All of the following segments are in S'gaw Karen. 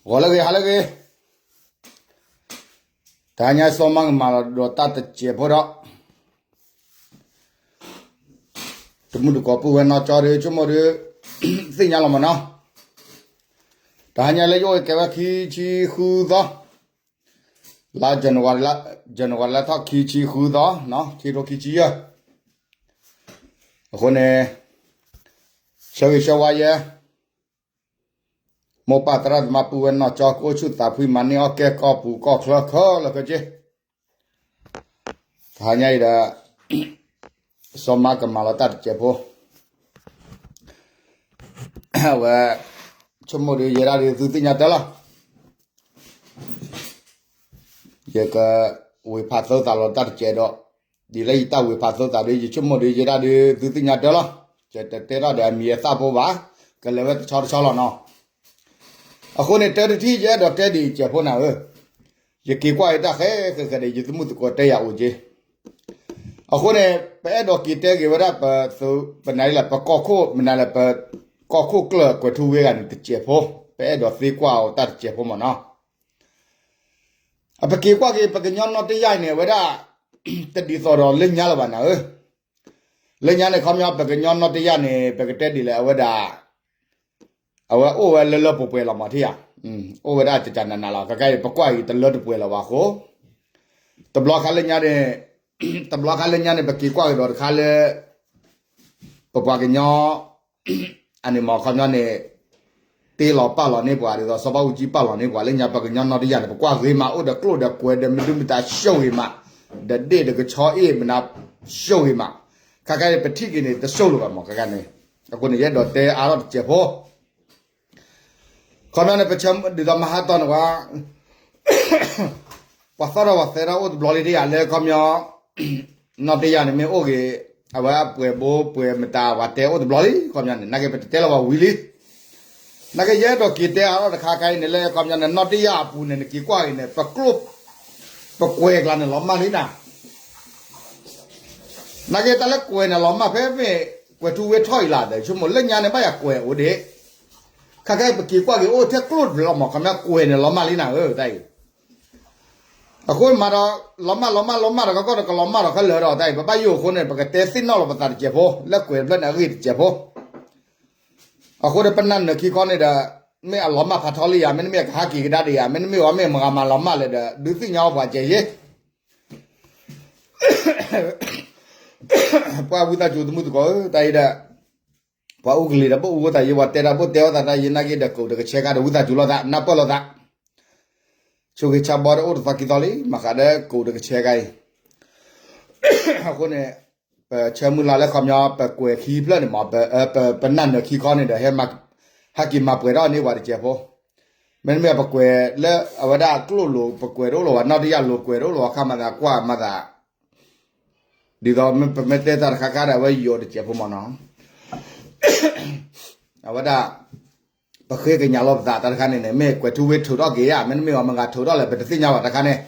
ဂီၤလၢအဂ့ၤ ဟါလၢအဂ့ၤ, တဟါညါစီၤမါကမၤလီၤဒီးတၢ်တစဲးဖိဒီး တမုၢ်တကိးပုၢ်ဝဲၢ်နီၢ်ကၠီဒီး ဆိကမိၣ်ဒီး သ့ၣ်ညါလီၤမးနီၤ, တဟါညါလၢယအိၣ်ကဲဝဲခံဆံဃုသီ, လါ January လါ January လါထီၣ်ခံဆံဃုသီ, ခံထိခံဆံယဲၢ်, အဃိန့ၣ် ဆၢဂ့ၤဆၢဝါယဲ မိၢ်ပၢ်သရၣ်သမါပုၢ်ဝဲၢ်နီၢ်ကၠီ ကအိၣ်ဆူၣ်သးဖှံ မၤန့ၢ်အီၣ်ကဲ ကီၢ်ပူၤကီၢ်ချၢခဲလၢာ်ခဲဆ့, တဟါညါအံၤဒီး စီၤမါကမၤလီၤတၢ်တစဲးဖိ, အဝဲ ဆိကမိၣ်ဒီးယဲဒၣ်ဒီး သုသ့ၣ်ညါတၢ်လီၤ, ယကဝ့ၤဖးသၢသးလီၤတၢ်တစဲးဒီး, ဒ်လၢယတၢ်ဝ့ၤဖးသၢသးဒီး ယဆိကမိၣ်ဒီးယဲဒၣ်ဒီး သုသ့ၣ်ညါတၢ်လီၤ, ယတတဲထီၣ်ဒီးအမံၤအသၣ်ဖိဘၣ်, ကလဲၤဝဲတဆီတဆီလီၤနီၤ, အဃိန့ၣ် တၢတထံၣ် ယအဲၣ်ဒိးတဲဒ်အံၤစဲးဖိနၤဧၢ, ယက့ၤကွၢ်အံၤတၢ်ဃဲဃဲဃဲဒီး ယသမုၢ်သကိးတဲယၤအိၣ်က့ၤ, အဃိန့ၣ် ပအဲၣ်ဒိးက့ၤတဲက့ၤဝဲဒၣ် ပ ပနၤလၢ ပကီၢ်ခိၣ် မနၤလၢ ပကီၢ်ခိၣ်ကျၢၢ်ကွဲၤထူဝ့ဂၤန့ၣ်တစဲးဖိ, ပအဲၣ်ဒိးသ့ကွၢ်အီၤတၢ်တစဲးဖိမးနီၤ, အပက့ၤကွၢ်က့ၤ ပကညီနီၣ်တယၢ်အံၤန့ၣ် အဝဲဒၣ် တဒ်သိးဒီးလၢညါလၢၤဘၣ်နၤဧၢ, လၢညါန့ၣ် ခီပညီ ပကညီနီၣ်တယၢ်န့ၣ် ပကတဲဒ်လဲၣ် အဝဲဒၣ် အဝဲအိၣ်ဝဲလၢလၢပှဲၤပှဲၤလီၤမးထံၣ်ဧါ, အိၣ်ဝဲဒၣ်တကနးနးလီၤ, ခဲခါအံၤ ပကွၢ်အံၤတလၢတပှဲၤလၢၤဘၣ်အဃိ, တဘျီခါလၢညါန့ၣ်, တဘျီခါလၢညါန့ၣ် ပက့ၤကွၢ်က့ၤဒီးတခါလၢ ပပှၤကညီ အန့ၣ်မး ခီပညီန့ၣ် တ့လီၤပာ်လီၤန့ၢ်ပှၤ ဒ်သိးစီၤဘၣ်အူကၠံပာ်လီၤန့ၢ်ပှၤ လၢညါပှၤကညီနီၣ်တယၢ်န့ၣ် ပကွၢ်ဂ့ၤမး အိၣ်ဒီးကျိၣ်ဒီးကွဲၤဒီးမဒုမတၤဆိၣ်ဂ့ၤမး, ဒီးဒ့ၣ်ဒီးကဆီအ့ၣ်မနၤဆိၣ်ဂ့ၤမး, ခဲခါအံၤပထံၣ်က့ၤန့ၣ် တဆိၣ်လၢၤဘၣ်မး ခဲခါန့ၣ်, အဃိန့ၣ် ယအဲၣ်ဒိးတဲအါထီၣ်တစဲးဖိ ခီပညီန့ၣ် ပဆၢဒ်သိးမဟါတီၢ်န့ၣ်ဝဲ ပှၤသီၣ်ထီၣ်ပှၤသဲထီၣ်အိၣ်တဘျီလံတယၤလၢခီပညီ နီၣ်တယၢ်န့ၣ်မ့ၢ်အိၣ်ဂ့ၤ, အဝဲပှဲၤဘိပှဲၤမတၤပှၤတဲအိၣ်တဘျီလံ ခီပညီန့ၣ် နာ်က့ပတတဲလီၤပှၤဝံၤလံ, နာ်က့ယအဲၣ်ဒိးက့ၤတဲအါထီၣ်တခါခါအံၤန့ၣ် လၢခီပညီန့ၣ် နီၣ်တယၢ်အပူၤန့ၣ် နက့ၤကွၢ်ဂ့ၤန့ၣ် ပကျိၣ်, ပကွဲၤကျါန့ၣ်လီၤမၢ်လံနၤ နာ်က့တၢ်လၢကွဲၤန့ၣ်လီၤမၢ်ဖဲမ့ၢ်ကွဲၤထူဝ့ထီၣ်အံၤလၢ်ဒီး ဆိကမိၣ်လၢညါန့ၣ် ဘၣ်ယၤကွဲၤအိၣ်ဒ့ၣ်, ခဲခါအံၤပက့ၤကွၢ်က့ၤအိၣ်ထဲကျိၣ်တဖျၢၣ်လီၤမး ခီပညီကွဲၤန့ၣ်လီၤမၢ်လံနၤဧၢတၢ်အံၤ, အဃိမးဒီး လီၤမၢ်လီၤမၢ်လီၤမၢ်ဒီး ကီၢ်ကီၢ်ဒီးကလီၤမၢ်ဒီးခဲလၢာ်ဒီးတၢ်အံၤ ပဘၣ်ယိၣ်အဃိန့ၣ် ပကတဲသ့ၣ်နီၣ်လီၤပသးတစဲးဖိ လၢကွဲၤတဖျၢၣ်န့ၣ်အဂ့ၢ်တစဲးဖိ အဃိဒီးပနၢ်နၢၤခံခီန့ၣ်ဒီး မ့ၢ်အလီၤမၢ်ဖးထီလံယၤ မ့တမ့ၢ်အကဟးက့ၤကဒါဒံးယၤ မ့တမ့ၢ်အီၤမ့ၢ်မဂၤမၤလီၤမၢ်လဲၣ်ဒီး ဒုးသ့ၣ်ညါအီၤပှၤစဲးယ့ၣ် ပှၤဝံသးစူၤသမုၢ်သကိးဧၢ တၢ်အံၤဒီး ပှၤအူကလံၤဒီးဘိၣ်အူဝဲသးယ့ၣ် ပှၤတဲတၢ်ဘိၣ်တဲဝဲသးတၢ်ယ့ၣ် နာ်က့ဒီးကိးတကဆဲခါဒီးဝံသးစူၤလိာ်သး နၢ်ပၢၢ်လိာ်သး ဆိၣ်ဂ့ၤဆါဘီဒီးအိၣ်တသီခံသီလံ မၤဃးဒီးကိးတကဆဲခါအံၤ အဃိန့ၣ် ပဆၢမုၢ်လၢ်လၢခီပညီ ပကွဲၤခံဖျၢၣ်န့ၣ်မး ပနၢ်နၢၤခံခီန့ၣ်ဒီး ဟဲက့ၤမၤပှဲၤထီၣ်န့ၢ်ပှၤတစဲးဖိ မ့တမ့ၢ်ပကွဲၤလၢအဝဲဒၣ်ကျိၣ်လိၤ ပကွဲၤတအိၣ်လၢၤဝဲ နီၣ်တယၢ်လိၤကွဲၤတအိၣ်လၢၤဝဲ ခါမၤသးကွၢ်မၤသး ဒ်သိးပမ့ၢ်တဲတၢ်တခါခါဒီး အဝဲယိၤတစဲးဖိမးနီၤ အဝဲဒၣ် ပဃ့ကညးလီၤပသးတၢ်တခါန့ၣ်န့ၣ် မ့ၢ်ကွဲၤထူဝ့ထုးထီၣ်က့ၤဧါ မ့တမ့ၢ်အီၤမ့ၢ်ဂၤထုးထီၣ်လဲၣ် ပတသ့ၣ်ညါဘၣ်တၢ်တခါန့ၣ်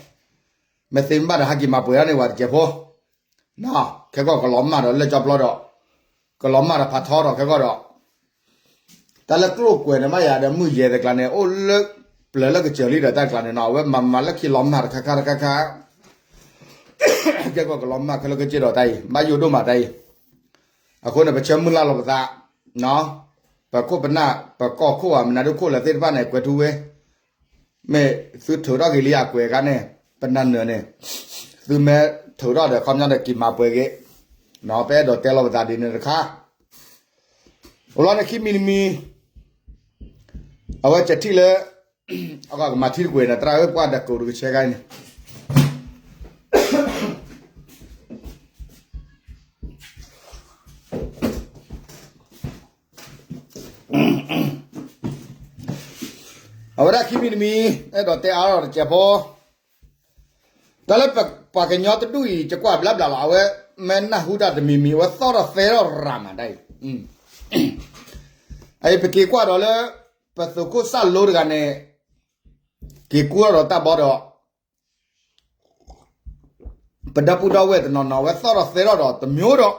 မ့ၢ်သ့မ့ၢ်ဘၣ်ဒီး ဟဲက့ၤမၤပှဲၤထီၣ်န့ၢ်ပှၤတစဲးဖိ ခဲကီၢ်ကလီၤမၢ်ဒီးလၢကၠီပျီဒီး ကလီၤမၢ်ဒီးဖးထီဒီးခဲကီၢ်ဒီး တၢ်လၢကျိၣ်ကွဲၤန့ၣ် ဘၣ်ယၤဒီးမုၢ်ယဲၢ်တကျါန့ၣ် အိၣ်လၢပျၢၤလၢကစၢၤလံဒီးတၢ်တကျါန့ၣ်နီၤ အဝဲမၤမၤလၢခံလီၤမၢ်တခါခါတခါခါ ကဲကီၢ်ကလီၤမၢ်ခဲလၢာ်ခဲဆ့ဒီးတၢ်အံၤ ဘၣ်ယိၣ်ဒိၣ်မးတၢ်အံၤ အဃိန့ၣ် ပဆၢမုၢ်လၢ်လီၤပသး ပခိၣ်ပနၢ် ပကီၢ်ခိၣ်ဧါ မနုၤဒုခိၣ်လၢသ့ၣ်တဖၣ်န့ၣ် ကွဲၤထူဝ့ မ့ၢ်သုထုးထီၣ်က့ၤလံအကွဲၤအခါန့ၣ် ပနၢ်နၢၤန့ၣ် သုမ့ၢ်ထုးထီၣ်ဒီးခီပညီဒီးက့ၤမၤပှဲၤက့ၤ ပအဲၣ်ဒိးတဲလီၤပသးဒ်န့ၣ်တခါ အိၣ်လီၤန့ၣ် ခံမံၤတမံၤ အဝဲကထံၣ်လၢ အကမၤထံတကွဲၤန့ၣ် သရၣ်ဧၢ ပှၤဒီးကိးတကဆဲခါအံၤန့ၣ် အဝဲဒၣ်ခံမံၤတမံၤ အဲၣ်ဒိးတဲအါထီၣ်တစဲးဖိ တၢ်လၢပှၤကညီတဒူၣ်အံၤ ကကွၢ်ဘျါဘျါလီၤ အဝဲမ့ၢ်နၢ်ဟူတၢ်တမံၤမံၤ အဝဲသီၣ်ထီၣ်သဲထီၣ်ရၤမးတၢ်အံၤ အအံၤပက့ၤကွၢ်ဒီးလၢ ပသုးခိၣ်စၣ်လိတဂၤန့ၣ် က့ၤကူထီၣ်ဒီးတၢ်ဘီဒီး ပဒီပုၢ်ဒီဝဲၢ်တနီၤနီၤ အဝဲသီၣ်ထီၣ်သဲထီၣ်ဒီးတမျိုးဒီး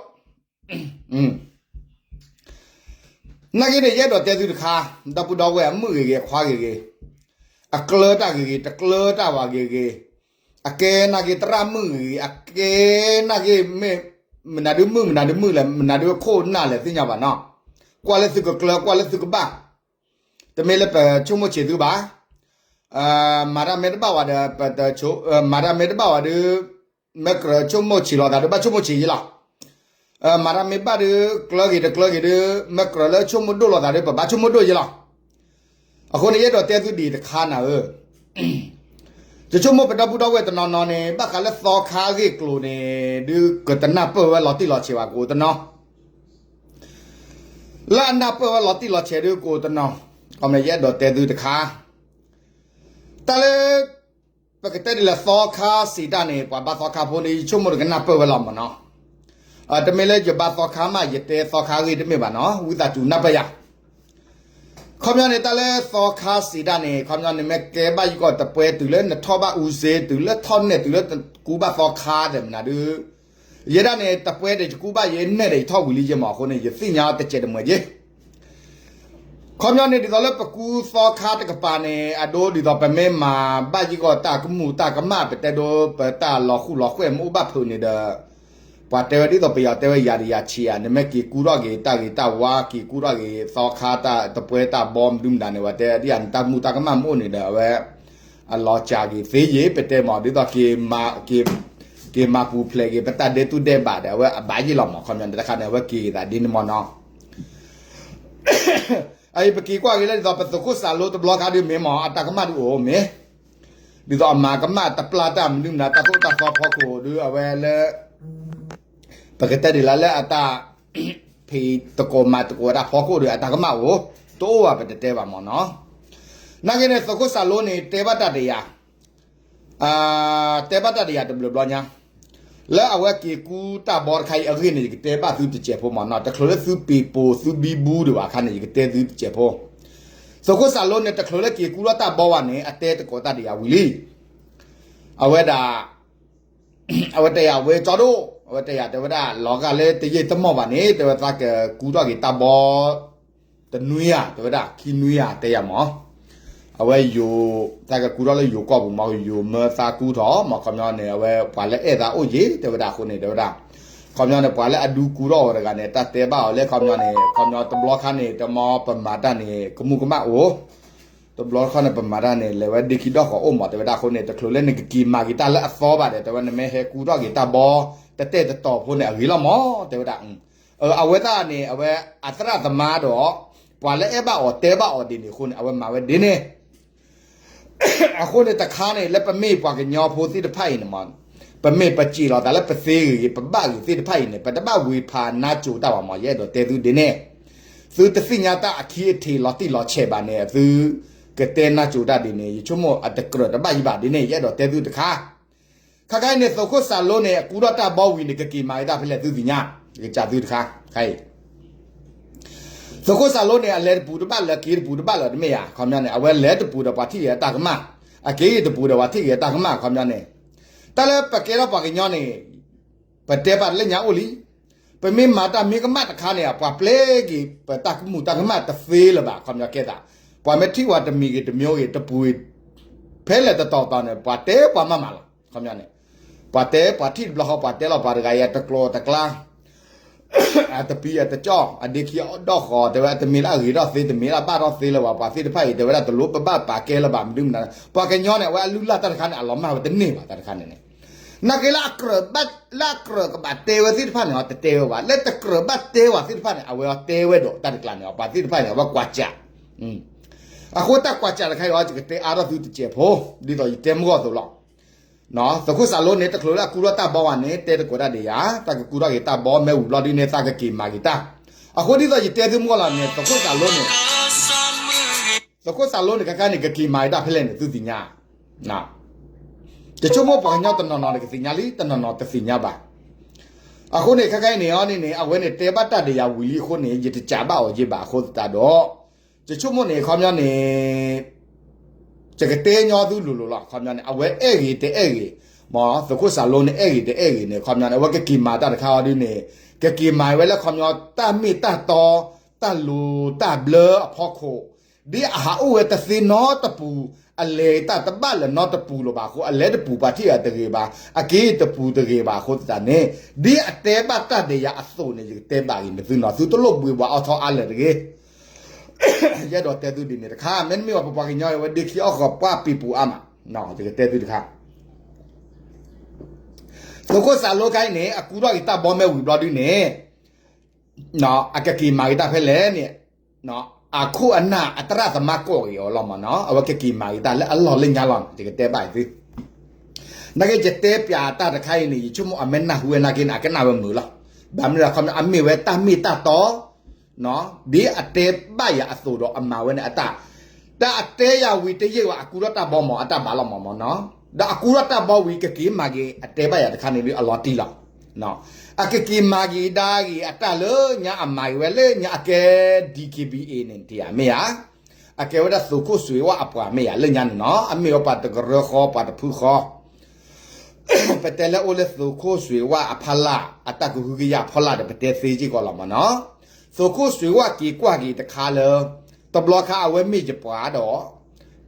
နာ်က့န့ၣ် ယအဲၣ်ဒိးတဲသုတခါ, ဒီပုၢ်ဒီဝဲၢ်အမုၣ်ဂ့ၤဂ့ၤ အခွါဂ့ၤဂ့ၤ, အကျၢၤတၢ်ဂ့ၤဂ့ၤ တကျၢၤတၢ်ဘၣ်ဂ့ၤဂ့ၤ, အကဲနာ်က့သရၣ်မုၣ်ဂ့ၤဂ့ၤ, အကဲနာ်က့ မ့ၢ်မနုၤဒုးမုၣ် မနုၤဒုးမုၣ်လဲၣ် မနုၤဒုးခိၣ်နၢ်လဲၣ် သ့ၣ်ညါဘၣ်နီၤ, ကွၢ်လၢသုကကျၢၤ ကွၢ်လၢသုကဘၣ်, တမ့ၢ်လၢပဆိကမိၣ်ဆံးသုဘၣ် မၤတၢ်မ့ၢ်တဘၣ်ဝဲဒီး ပတ, မၤတၢ်မ့ၢ်တဘၣ်ဝဲဒီး မ့ၢ်ကြၢးဆိကမိၣ်ဆံးလိာ်သးဒီး ဘၣ်ဆိကမိၣ်ဆံးယဲလီၤ. မၤတၢ်မ့ၢ်ဘၣ်ဒီး ကျၢၤဂ့ၤတကျၢၤဂ့ၤဒီး မ့ၢ်ကြၢးလၢဆိကမိၣ်ဒိၣ်လိာ်သးဒီး ပဘၣ်ဆိကမိၣ်ဒိၣ်ယဲလီၤ. အဃိန့ၣ် ယအဲၣ်ဒိးတဲသုဒ်အံၤတခါနၤဧၢ, ယဆိကမိၣ်ပဒီပုၢ်ဒီဝဲၢ်တနီၤနီၤန့ၣ် ဘၣ်ဃးလၢသီခါအဂ့ၢ်အကျိၤန့ၣ် ဒုးကတနၢ်ပၢၢ်ဝဲလီၤတံၢ်လီၤဆဲးဘၣ် ကအိၣ်တနီၤ လၢအနၢ်ပၢၢ်ဝဲလီၤတံၢ်လီၤဆဲးဒုးကအိၣ်တနီၤ, ခီမ့ၢ်ယအဲၣ်ဒိးတဲသုတခါ, တၢ်လၢ ပကတဲဒ်လဲၣ်သီခါစံးတၢ်န့ၣ် ပှၤဘါသီခါဖိန့ၣ် ယဆိကမိၣ်တကနၢ်ပၢၢ်ဝဲလီၤမ့ၢ်နီၤ, တမ့ၢ်လၢယဘါသီခါမး ယတဲသီခါအဂ့ၢ်တမ့ၢ်ဘၣ်နီၤ ဝံသးစူၤနၢ်ပၢၢ်ယၤ ခီပညီန့ၣ် တၢ်လၢသီခါစံးတၢ်န့ၣ် ခီပညီန့ၣ် မ့ၢ်ကဲဘၣ်ယကီၢ်တပှဲၤတုၤလၢနထီၣ်ဘၣ်အူစ့ တုၤလၢထီၣ်နဲၣ် တုၤလၢကူဘၣ်သီခါသ့ၣ်မနုၤဒုး, ယဲဒၣ်န့ၣ် တပှဲၤဒီးယကူဘၣ်ယဲ နဲၣ်ဒီးယထီၣ်ဝံၤလံယဲမး အဃိန့ၣ် ယသ့ၣ်ညါတစဲးတမှဲးက့ ခီပညီန့ၣ် ဒ်သိးလၢပကူသီခါတကပၤန့ၣ် အဒိဒ်သိးပမ့ၢ်မၤဘၣ်ယကီၢ်တၢ်ကမူၣ်တၢ်ကမၣ် ပတဲဒိ ပတၢ်လီၤဃူလီၤဃဲၢ်မ့ၢ်အိၣ်ဘၣ်ဖုးန့ၣ်ဒီး ပှၤတဲဝဲဒ်သိးပယီၤတဲဝဲ ယၤတယၤဆံးယၤ နမ့ၢ်က့ၤကူထီၣ်က့ၤတၢ်ဂ့ၤတၢ်ဝါ က့ၤကူထီၣ်က့ၤသီခါတၢ်တပှဲၤတၢ်ဘီမနုၤမနုၤန့ၣ် ပှၤတဲဒ်ယၤ နတၢ်ကမူၣ်တၢ်ကမၣ်မ့ၢ်အိၣ်န့ၣ်ဒီး အဝဲ အလီၤစှၤက့ၤသ့ယ့ၤ ပတဲမး ဒ်သိးက့ၤ က့ၤမၤပူၤဖျဲးက့ၤ ပတၢ်ဒဲးတူၢ်ဒဲးဘးဒီး အဝဲအဘၣ်ယ့ၢ်လီၤမး ခီပညီန့ၣ် တခါန့ၣ် အဝဲက့ၤက့ၤသးဒ်န့ၣ်မးနီၤ အအံၤပက့ၤကွၢ်က့ၤလၢဒ်သိး ပသုးခိၣ်စၢ်လိတဘျီခါဒုးမ့ၢ်မး အတၢ်ကမၣ်ဒုးအိၣ်မ့ၢ် ဒ်သိးအမၤကမၣ်တပျၢ်တၢ်မနုၤမနုၤ တၢ်သိၣ်တၢ်သီဖီခိၣ်ဒုး အဝဲလၢ ပကတဲဒ်လဲၣ်လၢအတၢ် ဖံးသကိးမၤသကိးတၢ်ဖီခိၣ်ဒီး အတၢ်ကမၣ်အိၣ် တအိၣ်ဘၣ်ပတတဲဘၣ်မးနီၤ နာ်က့န့ၣ် သုးခိၣ်စၢ်လိန့ၣ် တဲဘၣ်တၢ်တယၤ တဲဘၣ်တၢ်တယၤတဘျုးဘျီညါ လၢအဝဲက့ၤကူတၢ်ဘီတခါအံၤအဂ့ၢ်န့ၣ် ယကတဲဘၣ်သုတစဲးဖိမးနီၤ တချုးလၢသုပ့ၤပိာ်သုဘံဘူဒံးဘၣ်အခါန့ၣ် ယကတဲသုတစဲးဖိ သုးခိၣ်စၢ်လိန့ၣ် တချုးလၢက့ၤကူထီၣ်တၢ်ဘီဝဲန့ၣ် အတဲသကိးတၢ်ဒံးယၤဝံၤလံ အဝဲဒၣ် အဝဲတဲယၤဝဲကၠီဒိၣ် အဝဲတဲယၤတဲဝဲဒၣ် လီၤဂာ်လၢတယံာ်တမီၢ်ဘၣ်န့ၣ် တဲဝဲသးကကူထီၣ်က့ၤတၢ်ဘီ တနွံဧါ တဲဝဲဒၣ် ခံနွံဧါ တဲယၤမး အဝဲယိၤ သးကကူထီၣ်လၢယိၤကီၢ်ပူၤမး ယိၤမၢသးကူထီၣ်မး ခီပညီန့ၣ် အဝဲပှၤလၢအဲၣ်သးအိၣ်ယ့ၣ် တဲဝဲဒၣ်အဃိန့ၣ် တဲဝဲဒၣ် ခီပညီန့ၣ် ပှၤလၢအဒုးကူထီၣ်အီၤတဂၤန့ၣ် တၢ်တဲဘၣ်အီၤလၢ ခီပညီန့ၣ် ခီပညီတဘျီခါန့ၣ် တမီပမၤတၢ်န့ၣ် ကမူကမၣ်အိၣ် တဘျီခီန့ၣ် ပမၤတၢ်န့ၣ် လဲၤဝဲဒ့ခံဒီၣ်ဃီအိၣ်မး တဲဝဲဒၣ်အဃိန့ၣ် တချုးလၢနကက့ၤမၤက့ၤတၢ်လၢအသီဘၣ်ဒီး တဲဝဲ နမ့ၢ်ဟဲကူထီၣ်က့ၤတၢ်ဘီ တတဲာ်တတီၤဖိန့ၣ် အဂ့ၤလီၤမး တဲဝဲဒၣ် အဝဲသ့ၣ်န့ၣ် အဝဲအသရၣ်သမါဒီး ပှၤလၢအဲၣ်ဘၣ်အီၤတဲဘၣ်အီၤဒ်န့ၣ်အဃိန့ၣ် အဝဲမၤဝဲဒ်န့ၣ် အဃိန့ၣ်တခါန့ၣ် လၢပမ့ၢ်ပှၤကညီဖိသ့ၣ်တဖၣ်အံၤန့ၣ်မး ပမ့ၢ်ပစံးလီၤသးလၢပသ့ဂ့ၤဂ့ၤ ပဘၣ်ဂ့ၤသ့ၣ်တဖၣ်အံၤန့ၣ် ပတဘၣ်ဝ့ၤဖးနါစိၤတၢ်ဘၣ်မး ယအဲၣ်ဒိးတဲသုဒ်န့ၣ် သုတသ့ၣ်ညါတၢ်အခံအထံးလီၤတံၢ်လီၤဆဲးဘၣ်န့ၣ် သုကတဲနါစိၤတၢ်ဒ်န့ၣ် ယဆိကမိၣ်အတကြၢးတဘၣ်ယံၤဘၣ်ဒ်န့ၣ် ယအဲၣ်ဒိးတဲသုတခါ ခါခါအံၤန့ၣ် သုးခိၣ်စၢ်လိန့ၣ် အကူထီၣ်တၢ်ဘီဝံၤန့ၣ် ကက့ၤမၤက့ၤတၢ်ဖဲလဲၣ်သုသ့ၣ်ညါ ယကစံးသုတခါ ခါအံၤ သုးခိၣ်စၢ်လိန့ၣ် အလဲၤတပူၤတဘၣ်လၢက့ၤတပူၤတဘၣ်လၢတမ့ၢ်ဧါ ခီပညီန့ၣ် အဝဲလဲၤတပူၤဒီးပှၤထံၣ်ဂ့ၤအတၢ်ကမၣ် အက့ၤတပူၤဒီးပှၤထံၣ်ဂ့ၤအတၢ်ကမၣ် ခီပညီန့ၣ် တၢ်လၢပကဲထီၣ်ပှၤကညီန့ၣ် ပတဲဘၣ်လၢညါအိၣ်လံ ပမ့ၢ်မၤတၢ်မ့ၢ်ကမၣ်တခါန့ၣ် ပှၤပျဲက့ၤပတၢ်ကမူၣ်တၢ်ကမၣ်တသ့လၢၤဘၣ် ခီပညီကဲသး ပှၤမ့ၢ်ထံၣ်ပှၤတမံၤဂ့ၤတမံၤဂ့ၤ တပူၤဂ့ၤ ဖဲလဲၣ်တတီၤတီၤန့ၣ် ပှၤတဲပှၤမၤမၤလီၤ ခီပညီန့ၣ် ပှၤတဲပှၤထံၣ်တဘျီဃီ ပှၤတဲလီၤပှၤတဂၤအံၤ အတကျိၤအတကျါ အတပံၤအတကၠီၣ် အဒ့ခံအဒီၣ်ဃီ တဲဝဲ တမ့ၢ်လၢအဂ့ၤထီၣ်သ့ တမ့ၢ်လၢအဘၣ်ထီၣ်သ့လၢၤဘၣ် ပှၤသ့ၣ်တဖၣ်အံၤ တဲဝဲဒၣ် တလိၣ်ပဘၣ်ပာ်ကဲလၢၤဘၣ် မနုၤမနုၤ ပှၤကညီန့ၣ် အဝဲအလုၢ်အလၢ်တၢ်တခါန့ၣ် အလီၤမၢ်ဝဲတန့ၢ်ဘၣ် တၢ်တခါန့ၣ်န့ၣ် နာ်က့လၢအကြၢးဘၣ် လၢအကြၢးကဘၣ်တဲဝဲသ့ၣ်တဖၣ်န့ၣ် တတဲဝဲဘၣ် လၢတကြၢးဘၣ်တဲဝဲသ့ၣ်တဖၣ်န့ၣ် အဝဲအီၤတဲဝဲဒီးတၢ်တကျါန့ၣ် ပှၤသ့ၣ်တဖၣ်န့ၣ် အဝဲကွၢ်စး အဃိတၢ်ကွၢ်စးတခါအံၤ ယကတဲအါထီၣ်သုတစဲးဖိ ဒ်သိးယတဲမုၢ်ဂီၢ်အသိးလီၤ သုးခိၣ်စၢ်လိန့ၣ် တချုးလၢအကူထီၣ်တၢ်ဘီဝဲန့ၣ် တဲသကိးတၢ်ဒံးယၤ တၢ်ကကူထီၣ်က့ၤတၢ်ဘီ မ့ၢ်ဝံၤဘျီဒ်န့ၣ် သးကက့ၤမၤက့ၤတၢ် အဃိဒ်သိးယတဲသုမုၢ်ဂီၢ်လီၤန့ၣ် သုးခိၣ်စၢ်လိန့ၣ် သုးခိၣ်စၢ်လိန့ၣ် ခါခါန့ၣ် ကက့ၤမၤက့ၤတၢ်ဖဲလဲၣ်န့ၣ် သုသ့ၣ်ညါ ယဆိကမိၣ်ပှၤကညီတနီၤနီၤန့ၣ် ကသ့ၣ်ညါလံ တနီၤနီၤတသ့ၣ်ညါဘၣ် အဃိန့ၣ် ခါခါအံၤန့ၣ်အီၤန့ၣ်န့ၣ် အဝဲန့ၣ်တဲဘၣ်တၢ်ဒံးယၤဝံၤလံအဃိန့ၣ် ယတစံးဘၣ်အီၤယ့ၢ်ဘၣ်အဃိသတးဒီး ယဆိကမိၣ်န့ၣ် ခီပညီန့ၣ် ယကတဲညီသုလိၤလိၤလီၤ ခီပညီန့ၣ် အဝဲအဲၣ်ဂ့ၤတအဲၣ်ဂ့ၤ သုးခိၣ်စၢ်လိန့ၣ် အဲၣ်ဂ့ၤတအဲၣ်ဂ့ၤန့ၣ် ခီပညီန့ၣ် အဝဲကက့ၤမၤတၢ်တခါအီၤဒုန့ၣ် ကက့ၤမၤဝဲလၢခီပညီ တၢ်မ့ၢ်တၢ်တီ တၢ်လိၤတၢ်ဘျၢအဖီခိၣ် ဒ်အဟးအိၣ်ဝဲတသ့နီတပူၤ အလဲၤတၢ်တဘၣ်လၢၤနီတပူၤလၢၤဘၣ်အဃိ အလဲၤတပူၤပှၤထံၣ်အတဂ့ၤဘၣ် အက့ၤတပူၤတဂ့ၤဘၣ်အဃိသတးန့ၣ် ဒ်အတဲဘၣ်တၢ်ဒီးယၤအသိးန့ၣ် ယကတဲဘၣ်ဂ့ၤန့ၣ်သုနီၤ သုတလိၣ်ဘှံးဘှါအီၣ်ထီၣ်အါလၢၤတဂ့ၤ ယအဲၣ်ဒိးတဲသုဒ်န့ၣ်တခါ မ့တမ့ၢ်ဘၣ်ပပှၤကညီအဝဲဒ့ခံအီၣ်ဃီၤပှၢ်ပံၤပူၤအါမး ယကတဲသုတခါ သုးခိၣ်စၢ်လိခါအံၤန့ၣ် အကူထီၣ်က့ၤတၢ်ဘီမ့ၢ်ဝံၤဘျီဒုန့ၣ် အကက့ၤမၤက့ၤတၢ်ဖဲလဲၣ်န့ၣ် အခိၣ်အနၢ်အတရၣ်သမါကိးက့ၤအီၤလီၤမ့ၢ်နီၤ အဝဲကက့ၤမၤက့ၤတၢ်လၢအလီၢ်လၢညါလီၤ ယကတဲဘၣ်အံၤသု နာ်က့ယတဲပၠးတၢ်တခါအံၤန့ၣ် ယဆိကမိၣ်အမ့ၢ်နၢ်ဟူဝဲနာ်က့န့ၣ် အကနၣ်ဝဲမုာ်လီၤ ဘၣ်မနုၤအခီပညီအမ့ၢ်ဝဲတၢ်မ့ၢ်တၢ်တီ ဒ်အတဲဘၣ်ယၤအသိးဒီးအမၤဝဲန့ၣ်အတၢ် တၢ်အတဲယၤဝံၤတယံာ်ဘၣ် အကူထီၣ်တၢ်ဘီမ့ၢ် အတၢ်ဘၣ်လီၤမ့ၢ်မ့ၢ်နီၤ ဒီးအကူထီၣ်တၢ်ဘီဝံၤ ကက့ၤမၤက့ၤ အတဲဘၣ်ယၤတခါန့ၣ်ဒုးအလီၤတံၢ်လီၤ အကက့ၤမၤက့ၤဒါက့ၤအတၢ်လၢညါအမၤက့ၤဝဲလၢညါအကဲ ဒီက့ဘီအ့န့ၣ် တယၤမ့ၢ်ဧါ အကဲဝဲဒၣ်သုးခိၣ်စွ့ၤဝၣ်အပှၤမ့ၢ်ယၤလၢညါန့ၣ်နီၤ အမ့ၢ်ဝဲပှၤတကရၢဃီ ပှၤတဖုဃီ ပတဲလၢအိၣ်လၢသုးခိၣ်စွ့ၤဝၣ်အဖီလာ် အတၢ်ကဟုကယာ်အဖီလာ်ဒီး ပတဲသ့စ့ၢ်ကီးလီၤမ့ၢ်နီၤ သုးခိၣ်စွ့ၤဝၣ်က့ၤကွၢ်က့ၤတခါလၢ တဘျီခါအဝဲမ့ၢ်ယပှၤဒီး